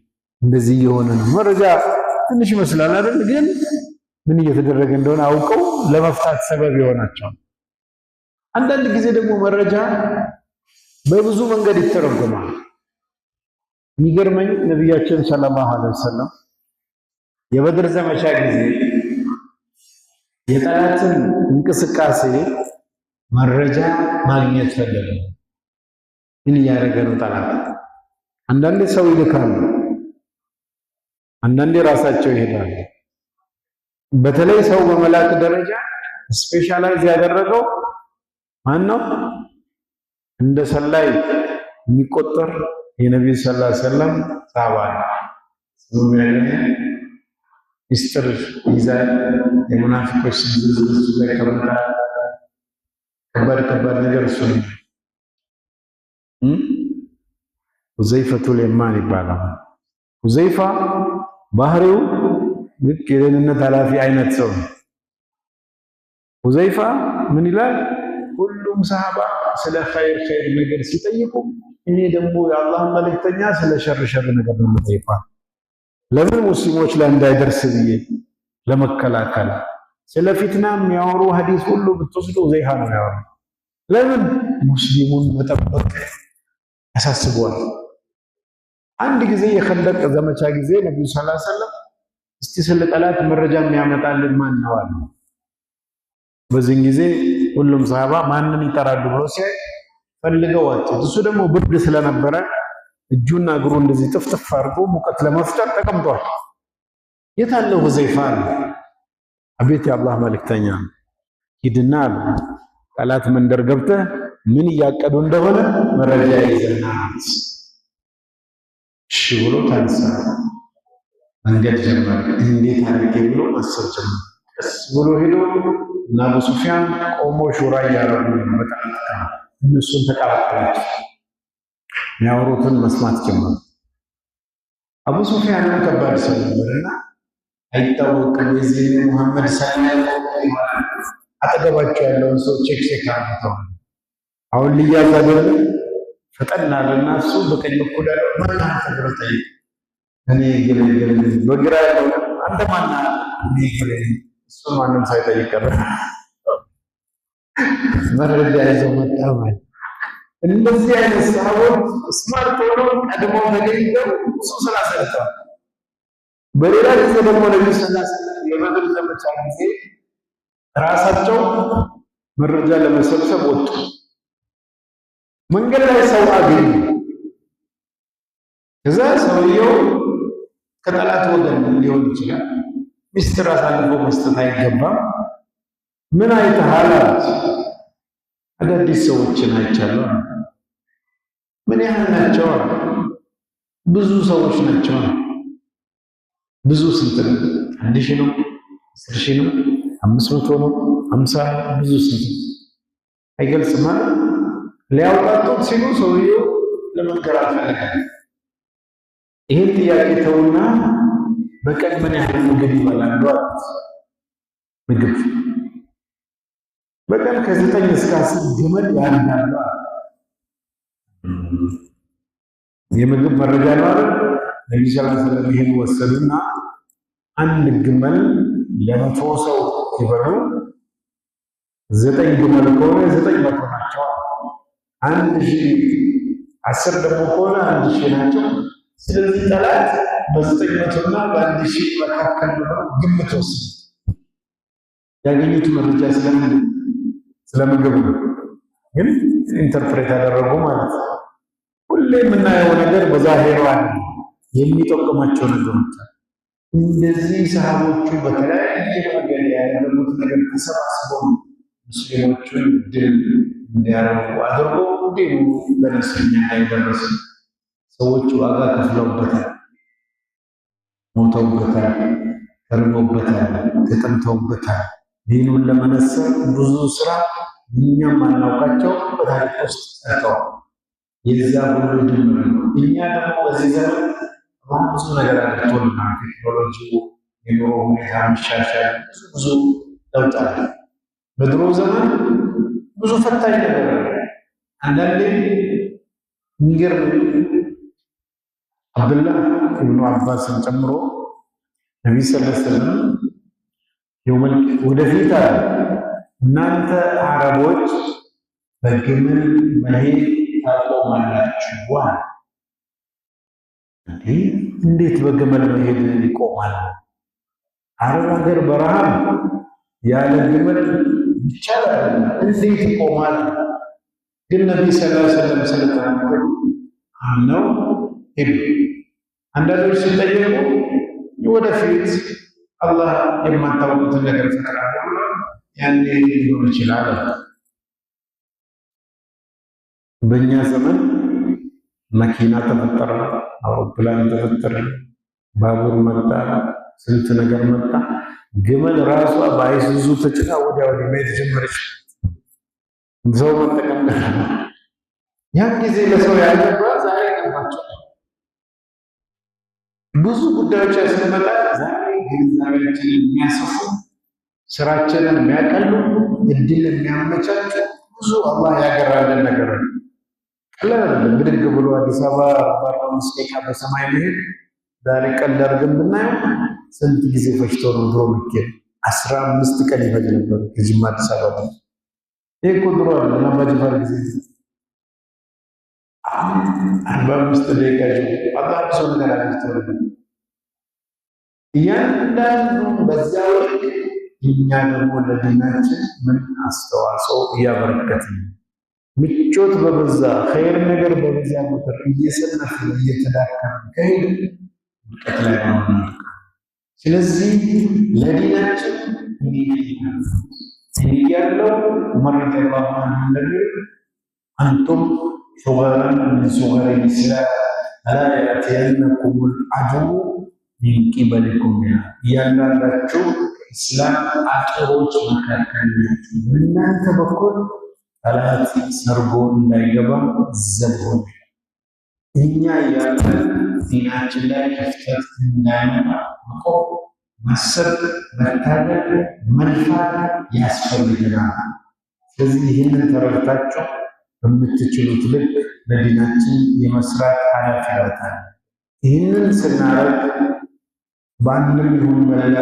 Speaker 1: እንደዚህ እየሆነ ነው። መረጃ ትንሽ ይመስላል አይደል? ግን ምን እየተደረገ እንደሆነ አውቀው ለመፍታት ሰበብ ይሆናቸዋል። አንዳንድ ጊዜ ደግሞ መረጃ በብዙ መንገድ ይተረጎማል። የሚገርመኝ ነቢያችን ሰለላሁ ዐለይሂ ወሰለም የበድር ዘመቻ ጊዜ የጠላትን እንቅስቃሴ መረጃ ማግኘት ፈለገ። ምን እያደረገ ነው ጠላት? አንዳንዴ ሰው ይልካሉ፣ አንዳንዴ ራሳቸው ይሄዳሉ። በተለይ ሰው በመላክ ደረጃ specialize ያደረገው ማን ነው? እንደ ሰላይ የሚቆጠር የነቢዩ ሰለላሁ ዐለይሂ ወሰለም ሰሃባ ነው። ስሙ ሚስጥር ይዛል። የሙናፊቆች ዝርዝር እሱ ጋር ይቀመጣል። ከባድ ከባድ ነገር እሱ ነው። ሁዘይፈቱል የማን ይባላል። ሁዘይፋ ባህሪው ልክ የደህንነት ኃላፊ አይነት ሰው ነው። ሁዘይፋ ምን ይላል? ሁሉም ሰሃባ ስለ ኸይር ኸይር ነገር ሲጠይቁ እኔ ደግሞ የአላህን መልእክተኛ ስለ ሸር ሸር ነገር ነው የምጠይቀው። ለምን ሙስሊሞች ላይ እንዳይደርስ ብዬ ለመከላከል። ስለ ፊትና የሚያወሩ ሐዲስ ሁሉ ብትወስዱ ሁዘይፋ ነው የሚያወሩ። ለምን ሙስሊሙን መጠበቅ ያሳስበዋል። አንድ ጊዜ የኸንደቅ ዘመቻ ጊዜ ነብዩ ሰለላሁ ዐለይሂ ወሰለም እስቲ ስለ ጠላት መረጃ የሚያመጣልን ማን ነው አሉ። በዚህን ጊዜ ሁሉም ሰሃባ ማንን ይጠራሉ ብሎ ሲያይ ፈልገው አጡት። እሱ ደግሞ ብርድ ስለነበረ እጁና እግሩ እንደዚህ ጥፍጥፍ አድርጎ ሙቀት ለመፍጠር ተቀምጧል። የት አለ ሁዘይፋ አሉ። አቤት የአላህ መልእክተኛ፣ ሂድና አሉ ጠላት መንደር ገብተህ ምን እያቀዱ እንደሆነ መረጃ ይዘና። እሺ ብሎ ተነሳ፣ መንገድ ጀመረ። እንዴት አድርጌ ብሎ ማሰብ ጀመረ። ቀስ ብሎ ሄዶ እና አቡ ሱፊያን ቆሞ ሹራ እያደረጉ ነው። በጣም እነሱን ተቀላቀላቸው። የሚያወሩትን መስማት ጀመሩ። አቡ ሱፊያንም ከባድ ሰው ነበርና አይታወቅም። የዚህ ሙሐመድ አጠገባቸው ያለውን ሰው check check አድርገዋል። አሁን ሊያዝ አይደለም ፈጠን አለና እሱ በቀኝ በኩል ያለው ማን አንተ ብሎ ጠየቀ። እኔ ገሌ ገሌ፣ በግራ ያለው አንተ ማን? እኔ ገሌ። እሱ ማንም ሳይጠይቅ ቀረ። መረጃ ይዘው መጣ ማለት። እንደዚህ አይነት ሰዎች smart ሆነው ቀድመው ተገኝተው ብዙ ስራ ሰርተዋል። በሌላ ጊዜ ደግሞ ነብዩ ሰለላሁ ዐለይሂ ወሰለም የበድር ዘመቻ ጊዜ ራሳቸው መረጃ ለመሰብሰብ ወጡ። መንገድ ላይ ሰው አገኙ። ከዛ ሰውየው ከጠላት ወገን ሊሆን ይችላል። ሚስጥር አሳልፎ መስጠት አይገባም። ምን አይተሃል አሉት። አዳዲስ ሰዎችን አይቻለሁ። ምን ያህል ናቸው? ብዙ ሰዎች ናቸው። ብዙ ስንት ነው? 1000 ነው? 10,000 ነው? 500 ነው? 50 ነው? ብዙ ስንት ነው? አይገልጽም። ሊያውጣጡት ሲሉ ሰውየው ለመንገር አልፈለገም። ይህን ጥያቄ ተውና በቀን ምን ያህል ምግብ ይበላሉ አሉት። ምግብ በቀን ከ9 እስከ 10 ግመል ያርዳሉ። የምግብ መረጃ ነው አይደል? ነብዩ ሰለላሁ ዐለይሂ ወሰለም ይሄን ወሰዱና አንድ ግመል ለ100 ሰው ሲበሉ 9 ግመል ከሆነ 900 ናቸው። 1000 10 ደግሞ ከሆነ 1000 ናቸው። ስለዚህ ጠላት በ900 እና በ1000 መካከል ነው ግምት ወሰዱ። ያገኙት መረጃ ስለምንድን ስለምግብ ነው፣ ግን interpret አደረጉ ማለት ነው። ሁሌ የምናየው ነገር በዛሄሩ አይደለም፣ የሚጠቅማቸው ነገሮች አሉ። እንደዚህ ሰሃቦቹ በተለያየ መንገድ ያደረጉት ነገር ተሰባስበው ሙስሊሞቹን ድል እንዲያደርጉ አድርጎ ዲኑ በነስኛ ላይ ደረሰ። ሰዎች ዋጋ ከፍለውበታል፣ ሞተውበታል፣ ተርበውበታል፣ ተጠምተውበታል። ዲኑን ለመነሰር ብዙ ስራ እኛም አናውቃቸው በታሪክ ውስጥ ሰርተዋል። የዛ ሁሉ ድምር ነው። እኛ ደግሞ በዚህ ዘመን አሁን ብዙ ነገር አድርጎልናል። ቴክኖሎጂው፣ የኑሮ ሁኔታ መሻሻል፣ ብዙ ብዙ ለውጥ አለ። በድሮ ዘመን ብዙ ፈታኝ ነገር አለ። አንዳንዴ የሚገርም አብዱላህ ኢብኑ አባስን ጨምሮ ነቢይ ሰለላሁ ዐለይሂ ወሰለም ወደፊት አለ እናንተ አረቦች በግመል መሄድ ታቆማላችሁ። እንዴት በግመል መሄድ ይቆማል? አረብ ሀገር በረሃ ያለ ግመል ይቻላል፣ እንዴት ይቆማል? ግን ነቢይ ሰለላሁ ዐለይሂ ወሰለም ስለተናገሩ አምነው ሄዱ። አንዳንዶች ሲጠየቁ ወደፊት አላህ የማታውቁትን ነገር ፈጥራለሁ ብሏል፣ ያኔ ሊሆን ይችላል። በእኛ ዘመን መኪና ተፈጠረ፣ አውሮፕላን ተፈጠረ፣ ባቡር መጣ፣ ስንት ነገር መጣ። ግመል ራሷ በአይሱዙ ተጭና ወዲያ ወዲህ መሄድ ጀመረች። ሰው መጠቀም ያን ጊዜ ለሰው ያልገባ ዛሬ ገባቸው። ብዙ ጉዳዮች ያስመጣ ዛሬ ግንዛቤያችንን የሚያሰፉ ስራችንን የሚያቀሉ እድል የሚያመቻቹ ብዙ አላህ ያገራልን ነገር ነው። ቀላል አይደለም። ብድግ ብሎ አዲስ አበባ 45 ደቂቃ በሰማይ መሄድ ዛሬ ቀላል አድርገን ብናየው ስንት ጊዜ ፈጅቶ ነው ድሮ የሚኬድ? 15 ቀን ይፈጅ ነበር ከጅማ አዲስ አበባ። ይሄ እኮ ድሮ አይደለም፣ አባ ጅፋር ጊዜ 45 ደቂቃ ይዞ አላህ ብዙ ነገር አድርጎልናል። እያንዳንዱ በዚያው ልክ እኛ ደግሞ ለዲናችን ምን አስተዋጽኦ እያበረከትን ነው? ምቾት በበዛ ኸይር ነገር በበዛ ቁጥር እየሰነፍን እየተዳከምን ከሄድን ውድቀት ላይ ነው የምንወድቀው። ስለዚህ ለዲናችን እኔ እያለው ዑመር ረዲየላሁ ዐንሁ እንደሚሉ አንቱም ሱገራን ሚን ሱገሪ ልእስላም ላ ያእቲየነኩም ልዐድው ሚን ቂበሊኩም ይላል። እያንዳንዳችሁ ከኢስላም አጥሮች መካከል ናችሁ፣ በእናንተ በኩል ጠላት ሰርጎ እንዳይገባ ዘብ ሁኑ። እኛ እያለን ዲናችን ላይ ክፍተት እንዳይመጣ መቆም፣ ማሰብ፣ መታገል፣ መልፋት ያስፈልገናል። ስለዚህ ይህንን ተረድታችሁ በምትችሉት ልክ ለዲናችን የመስራት ኃላፊነት አለ። ይህንን ስናረግ በአንድም ይሁን በሌላ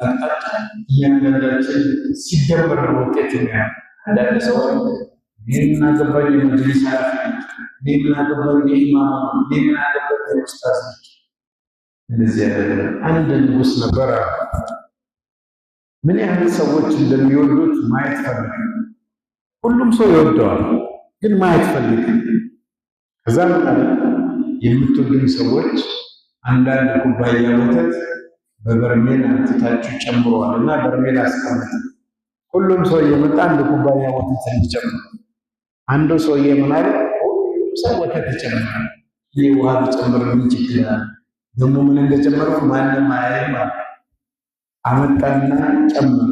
Speaker 1: አቅጣጫ እያንዳንዳችን ሲደመር ነው ውጤት የሚያየው። አንዳንድ ሰው እኔ ምን አገባኝ የመጅሊስ ኃላፊ ነች፣ እኔ ምን አገባኝ የኢማም፣ እኔ ምን አገባኝ የኡስታዝ ነች። እንደዚህ አይደለም። አንድ ንጉስ ነበር። ምን ያህል ሰዎች እንደሚወዱት ማየት ፈልግ። ሁሉም ሰው ይወደዋል፣ ግን ማየት ፈልግ። ከዛ ምን አለ? የምትወዱኝ ሰዎች አንዳንድ ኩባያ ወተት በበርሜል አምጥታችሁ ጨምረዋል እና በርሜል አስቀምጥ። ሁሉም ሰው እየመጣ አንድ ኩባያ ወተት እንዲጨምር። አንዱ ሰውዬ ምን አለ? ሁሉም ሰው ወተት ይጨምራል፣ እኔ ውሃ ብጨምር ምን ችግር አለ? ደግሞ ምን እንደጨመርኩ ማንም አያይም አለ። አመጣና ጨመረ።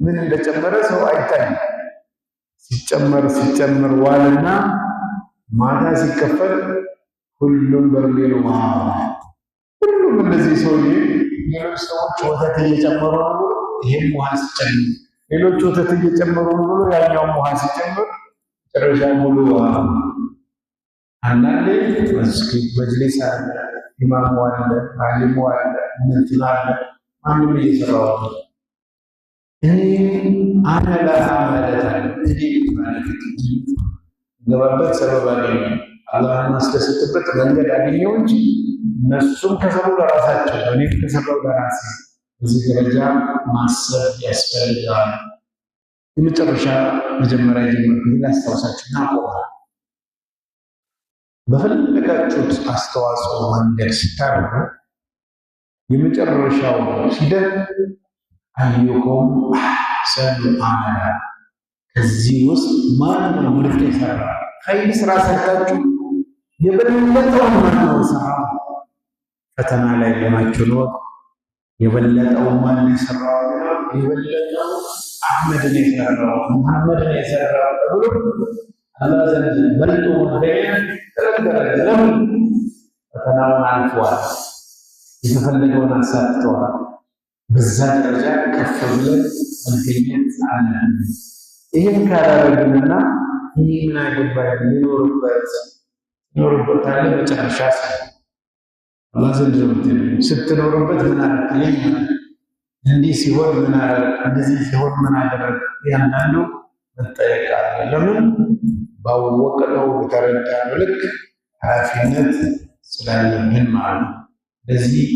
Speaker 1: ምን እንደጨመረ ሰው አይታይም። ሲጨመር ሲጨመር ዋለና ማታ ሲከፈል ሁሉም በርሜል ውሃ። ሁሉም እነዚህ ሰውዬ ሌሎች ሰዎች ወተት እየጨመሩ ነው ብሎ ይሄም ውሃ ሲጨምር፣ ሌሎች ወተት እየጨመሩ ነው ብሎ ያኛውም ውሃ ሲጨምር መጨረሻ ሙሉ ውሃ። አንዳንዴ መስጊድ መጅሊስ አለ፣ ኢማሙ አለ፣ አሊሙ አለ፣ እንትና አለ፣ ማንም እየሰራው አለ። እኔ አነ ለሃ ማለት አለ እኔ ማለት ገባበት ሰበብ አገኘ። አላህን ማስደሰትበት መንገድ አገኘው እንጂ እነሱም ከሰሩ ለራሳቸው፣ እኔም ከሰራው ለራሴ። በዚህ ደረጃ ማሰብ ያስፈልጋል። የመጨረሻ መጀመሪያ የጀመርኩትን ላስታውሳችሁና አቆማለሁ። በፈለጋችሁት አስተዋጽኦ መንገድ ስታደርጉ የመጨረሻው ሂደት አዩኩም አሕሰኑ አመላ፣ ከዚህ ውስጥ ማን ነው ምርጥ የሰራ? ኸይር ስራ ሰርታችሁ የበለጠውን ማን ነው የሰራ? ፈተና ላይ መሆናችሁን እወቁ። የበለጠውን ማን ነው የሰራው? የበለጠው አሕመድን የሰራው፣ ሙሐመድን የሰራው ተብሎ አላህ ዘንድ በልጦ መገኘት ትልቅ ደረጃ። ለምን? ፈተናውን አልፏል፣ የተፈለገውን አሳክተዋል። በዛ ደረጃ ከፍ ብለን መገኘት አለብን። ይህን ካላደረግንና እኔ ምን አገባኝ ሊኖርበት ይኖርበታል፣ መጨረሻ አላህ ዘንድ ነው የምትሄደው። ስትኖርበት ምን አደረግ፣ እንዲህ ሲሆን ምን አደረግ፣ እንደዚህ ሲሆን ምን አደረግ፣ ያንዳንዱ መጠየቅ አለ። ለምን? ባወቅነው በተረዳነው ልክ ኃላፊነት ስላለብን ማለት ነው። ለዚህ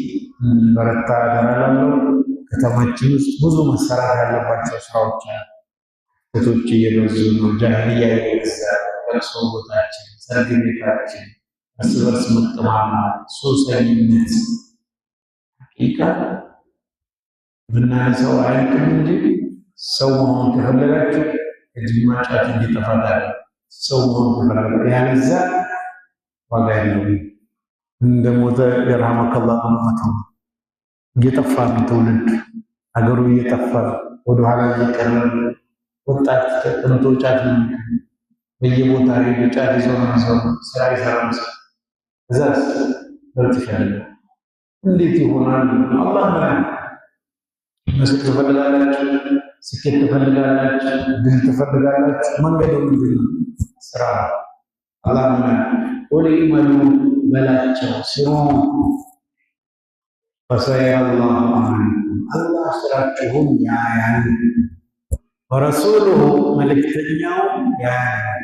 Speaker 1: እንበረታ አደራ እላለሁ። ከተማችን ውስጥ ብዙ መሰራት ያለባቸው ስራዎች አሉ። ሴቶች እየበዙ ነው። ጃሂልያ እየበዛ ነው። ለቅሶ ቦታችን፣ ሰርግ ቤታችን፣ እርስ በርስ መጠማማት፣ ሱሰኝነት ሐቂቃ ብናነሳው አያልቅም እንጂ ሰው መሆን ከፈለጋችሁ ከጅማ ጫት እንዲጠፋ ታዲያ ሰው መሆን ከፈለጋችሁ፣ ያለዛ ዋጋ የለውም። እንደሞተ የርሐመከላህ ብሎ መተው። እየጠፋ ነው ትውልድ፣ ሀገሩ እየጠፋ ወደኋላ እየቀረ፣ ወጣት ተቀምጦ ጫት ነው፣ በየቦታ ሄዶ ጫት ይዞ ነው ሰው፣ ስራ ይሰራም ሰው። እዛስ ለውጥ ይፈልጋል። እንዴት ይሆናል? አላህ ምን መስክ ትፈልጋላችሁ? ስኬት ትፈልጋላችሁ? ድል ትፈልጋላችሁ? መንገዱ ምንድን ነው? ስራ። አላህ ምን? ቁል ኢዕመሉ በላቸው፣ ስሩ። ፈሰየረ ላሁ አዕማለኩም፣ አላህ ስራችሁን ያያል። ወረሱሉሁ፣ መልእክተኛው ያያል።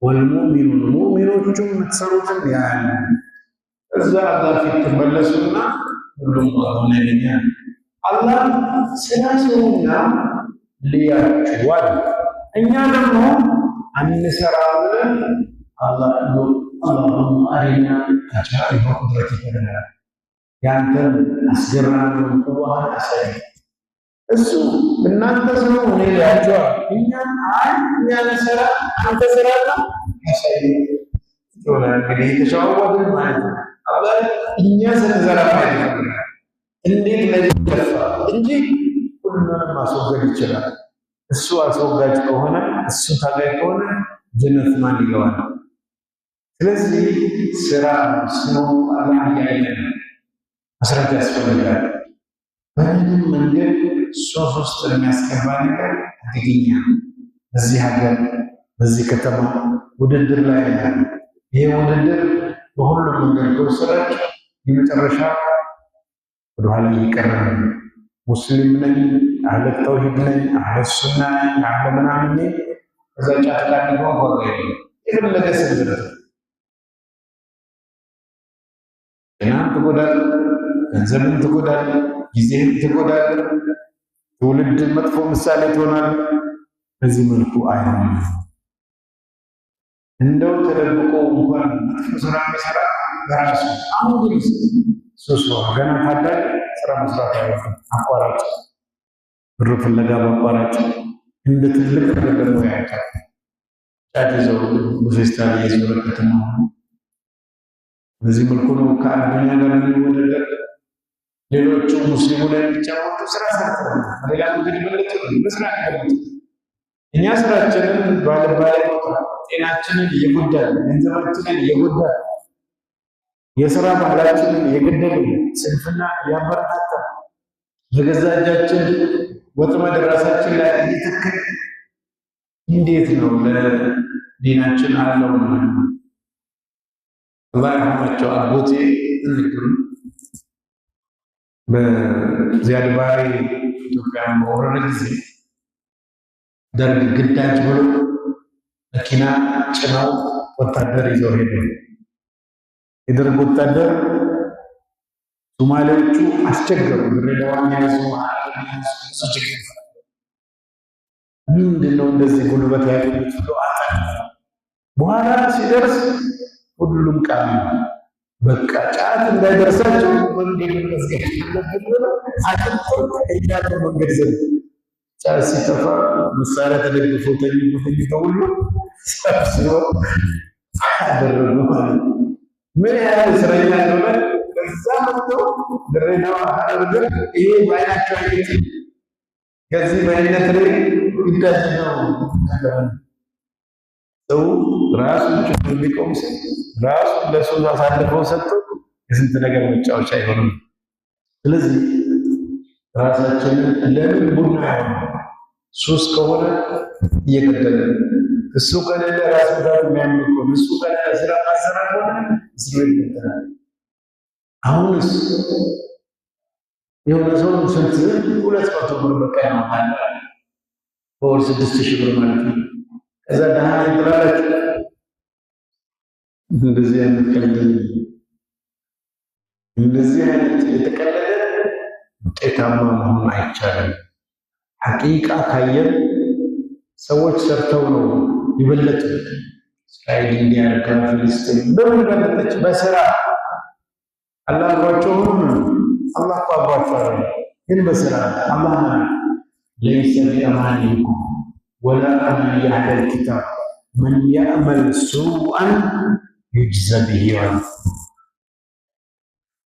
Speaker 1: ወልሙእሚኑን፣ ሙእሚኖቹም የምትሰሩትን ያያል። እዛ አላህ ፊት ትመለሱና ሁሉም ዋጋውን ያገኛል። አላህ ስራ ስሩና ልያችኋል። እኛ ደግሞ አንሰራ ብለን አላሁመ አሪና አጃኢበ ቁድረቲከ ብለናል። ያንተን አስገራሚውን ቁዋህን አሳይ። እሱ እናንተ ስሩ እኔ ልያችኋል። እኛን አይ እኛ እንሰራ አንተ ስራና አሳይ ይሆናል። እንግዲህ የተሸዋወድን ማለት ነው። አላህ እኛ ስንሰራ ማየት ይፈልጋል። እንዴት ለዚህ ደፋ እንጂ ሁሉንም ማስወገድ ይችላል። እሱ አስወጋጅ ከሆነ፣ እሱ ታጋይ ከሆነ ጀነት ማን ይገባል? ስለዚህ ስራ ስሩ፣ አላህ እያየ ነው። መስራት ያስፈልጋል። በምንም መንገድ ሱስ ውስጥ የሚያስገባ ነገር አደገኛ ነው። በዚህ ሀገር በዚህ ከተማ ውድድር ላይ ያለ ይሄ ውድድር በሁሉም መንገድ ከወሰዳችሁ የመጨረሻ ወደኋላ እየቀረ ነው። ሙስሊም ነኝ፣ አህለ ተውሂድ ነኝ፣ አህለ ሱና ነኝ፣ አህለ ምናምን ነኝ። ከዛ ጫት ጋር ሊሆን ዋጋ የለም። የፈለገ ስብርት ጤናን ትጎዳለህ፣ ገንዘብን ትጎዳለህ፣ ጊዜህን ትጎዳለህ፣ ትውልድ መጥፎ ምሳሌ ትሆናለህ። በዚህ መልኩ አይሆንም። እንደው ተደብቆ እንኳን መጥፎ ስራ የሚሰራ በራሱ፣ አሁን ግን ሱስ ነው። ገና ታዳጊ ስራ መስራት አይወድም። አቋራጭ ብር ፍለጋ በአቋራጭ እንደ ትልቅ ነገር ደግሞ ያውቃል። ጫት ይዘው በፌስታል እየዞረ ከተማ። በዚህ መልኩ ነው ከአዱኛ ጋር የሚወዳደር። ሌሎቹ ሙስሊሙ ላይ የሚጫወቱ ስራ ሰርተው በሌላ መንገድ የበለጡ በስራ የበለጡ፣ እኛ ስራችንን ባለባለ ቦታ ጤናችንን እየጎዳን፣ ገንዘባችንን እየጎዳን፣ የስራ ባህላችንን እየገደልን፣ ስንፍና እያበረታታ፣ በገዛ እጃችን ወጥመድ ራሳችን ላይ እየተከልን እንዴት ነው ለዲናችን አለው? አላህ ይርሐማቸው አጎቴ ንግሩ በዚያድ ባሬ ኢትዮጵያን በወረረ ጊዜ ደርግ ግዳጅ ብሎ መኪና ጭነው ወታደር ይዘው ሄዱ። የደርግ ወታደር ሶማሌዎቹ አስቸገሩ። ድሬዳዋን ያዙ፣ ሐረርን ያዙ። ብዙ ችግር ምንድን ነው እንደዚህ ጉልበት ያገኙት ብሎ አጠኑ። በኋላ ሲደርስ ሁሉም ቃሚ በቃ ጫት እንዳይደርሳቸው መንገድ መዝጋት አለብን ብለው አጥንቶ እያለ መንገድ ዘጉ። ጫት ሲጠፋ መሳሪያ ተደግፎ ተኝቶ ተኝቶ ሁሉ ሰብስበው አደረጉ ማለት ነው። ምን ያህል እስረኛ እንደሆነ ከዛ መጥተው ድሬዳዋ ሐረር ግን ይሄ በአይናቸው አየት ከዚህ በአይነት ላይ ግዳጅ ነው። ሰው ራሱን ችሎ የሚቆም ሰው ራሱን ለሱስ አሳልፈው ሰጥቶ የስንት ነገር መጫወቻ አይሆንም። ስለዚህ ራሳችንን ለምን ቡና አይሆንም? ሱስ ከሆነ እየገደለ እሱ ከሌለ ራስ ምታት የሚያምን ከሆነ፣ እሱ ከሌለ ስራ ማሰራ ከሆነ እስር ቤት ይገባል። አሁንስ የሆነ ሰው ስንት 200 ብር በቃ ያወጣል። በወር 6,000 ብር ማለት ነው። ከዛ ደህና ነኝ ትላላችሁ። እንደዚህ አይነት ቀልድ፣ እንደዚህ አይነት የተቀለደ ውጤታማ መሆን አይቻልም። ሐቂቃ ካየን ሰዎች ሰርተው ነው ይበለጡ። እስራኤል እንዲያርጋ ፍልስጤም በምን በለጠች? በስራ። አላህ አብሯቸው ሆኖ፣ አላህ እኮ አብሯቸው አለ፣ ግን በስራ። አላህ ليس بأمانيكم ولا أماني أهل الكتاب من يعمل سوءا يجز به።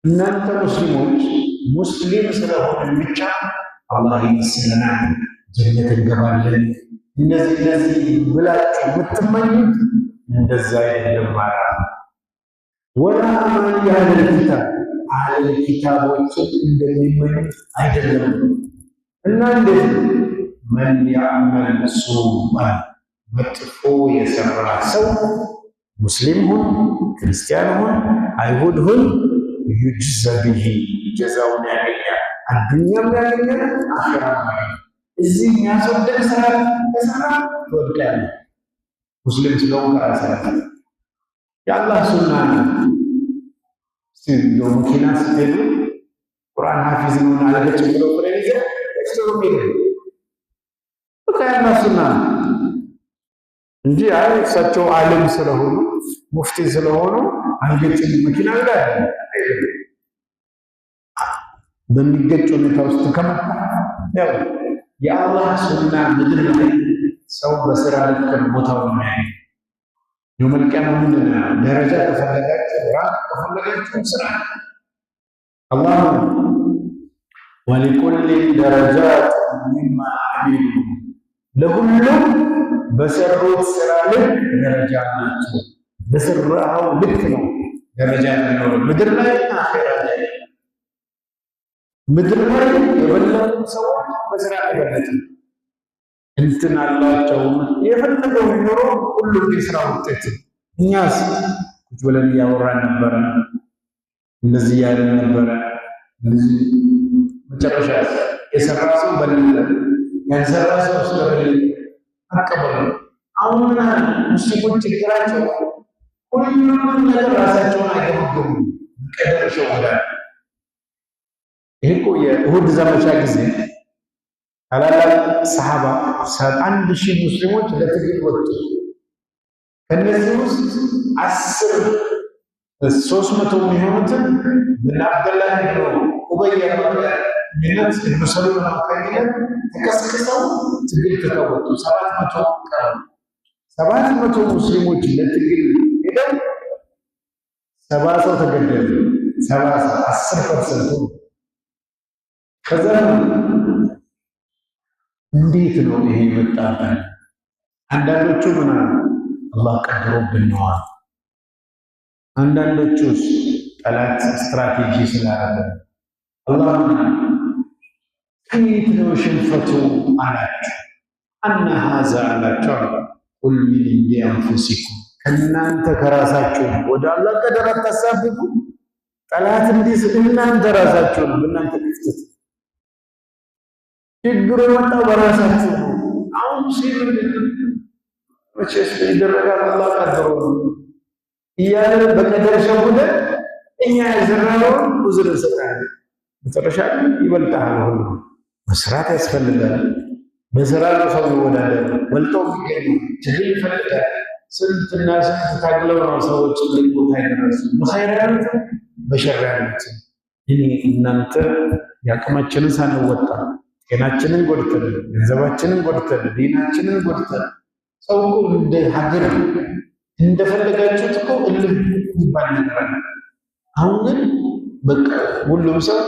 Speaker 1: እናንተ ሙስሊሞች ሙስሊም ስለሆንን ብቻ አላህ ይመስለናል፣ ጀነት እንገባለን፣ እነዚህ እነዚህ ብላችሁ የምትመኙት እንደዛ አይደለም ማለት ነው። ولا أماني أهل الكتاب፣ አህለል ኪታቦችን እንደሚመኙት አይደለም። እና እንዴት ነው? من يعمل سوءا፣ መጥፎ የሰራ ሰው ሙስሊም ሁን፣ ክርስቲያን ሁን፣ አይሁድ ሁን፣ يجز به፣ ጀዛውን ያገኛል። አዱኛም ያገኛል፣ አኺራም ያገኛል። እዚህ የሚያስወድቅ ስራ ከሰራ ትወድቃለህ። ሙስሊም ስለሆንክ ራስህ የአላህ ሱና ነው። እስቲ እንደው መኪና ስትሄዱ ቁርአን ሐፊዝ ነውና አልገጭም ብሎ ፍሬን ይዘህ ገጭቶ ነው የሚሄደው። በቃ የአላህ ሱና ነው እንጂ አይ እሳቸው ዓሊም ስለሆኑ፣ ሙፍቲ ስለሆኑ አልገጭም መኪና ላይ አይደለም። በሚገጭ ሁኔታ ውስጥ ከመጣ ያው የአላህ ሱና ምድር ላይ ሰው በስራ ልክ ነው ቦታው ነው የሚያገኘው። የውመል ቂያማ ምንድን ነው? ደረጃ ከፈለጋችሁ፣ rank ከፈለጋችሁ ስራ። አላህ ولكل درجات مما عملوا፣ ለሁሉም በሰሩት ስራ ልክ ደረጃ አላቸው። በሰራኸው ልክ ነው ደረጃ የሚኖረው ምድር ላይ፣ አኼራ ላይ። ምድር ላይ የበለጡ ሰዎች በስራ የበለጡ እንትን አላቸው። የፈለገው የሚኖረው ሁሉም የስራ ውጤት። እኛስ ቁጭ ብለን እያወራን ነበረ፣ እንደዚህ እያለን ነበረ። እንደዚህ መጨረሻ የሰራ ሰው በለጠ፣ ያልሰራ ሰው ስለበለጠ አቀበሉ። አሁን ምን ሙስሊሞች ችግራቸው ሁሉንም ነገር ራሳቸውን አይገመገሙም። ቀደር ይሸወዳል። ይሄ እኮ የኡሁድ ዘመቻ ጊዜ ታላላቅ ሰሃባ 1,000 ሙስሊሞች ለትግል ወጡ። ከነዚህ ውስጥ 10 300 የሚሆኑትን ብን አብደላህ ብኑ ኡበይ አማካኝነት፣ ኢብኑ ሰሉል አማካኝነት ተቀስቅሰው ትግል ተተወጡ። 700 ቀሩ። 700 ሙስሊሞች ለትግል ሄደው 70 ሰው ተገደሉ። 70 ሰው 10%ቱ። ከዛ እንዴት ነው ይሄ የመጣብን? አንዳንዶቹ ምን አሉ? አላህ ቀድሮብን ነዋል። አንዳንዶቹስ ጠላት ስትራቴጂ ስላደረገ። አላህ ከየት ነው ሽንፈቱ አላቸው። أنى هذا አላቸው አለ። قل من عند أنفسكم፣ ከእናንተ ከራሳችሁ። ወደ አላህ ቀደር አታሳብቡ። ጠላት እንዲህ እናንተ ራሳችሁ ነው፣ በእናንተ ክፍተት ችግሩ የመጣው በራሳችሁ ነው። አሁን ሙስሊም መቼስ ይደረጋል አላህ ቀድሮ እያለ በቀደር ሸውደን እኛ የዘራነውን ኡዝር እንሰጣለን። መጨረሻ ይበልጣል። ሁሉ መስራት ያስፈልጋል። በስራ ነው ሰው ይወዳደር በልጦ የሚገኙ ትግል ይፈልጋል። ስንትና ስንት ታግለው ነው ሰዎች ትልቅ ቦታ የደረሱ፣ በኸይር ያሉትም በሸር ያሉትም። እኔ እናንተ የአቅማችንን ሳንወጣ ጤናችንን ጎድተን፣ ገንዘባችንን ጎድተን፣ ዲናችንን ጎድተን፣ ሰው እኮ እንደ ሀገር እንደፈለጋችሁት እኮ እልህ የሚባል ነገር አለ። አሁን ግን በቃ ሁሉም ሰው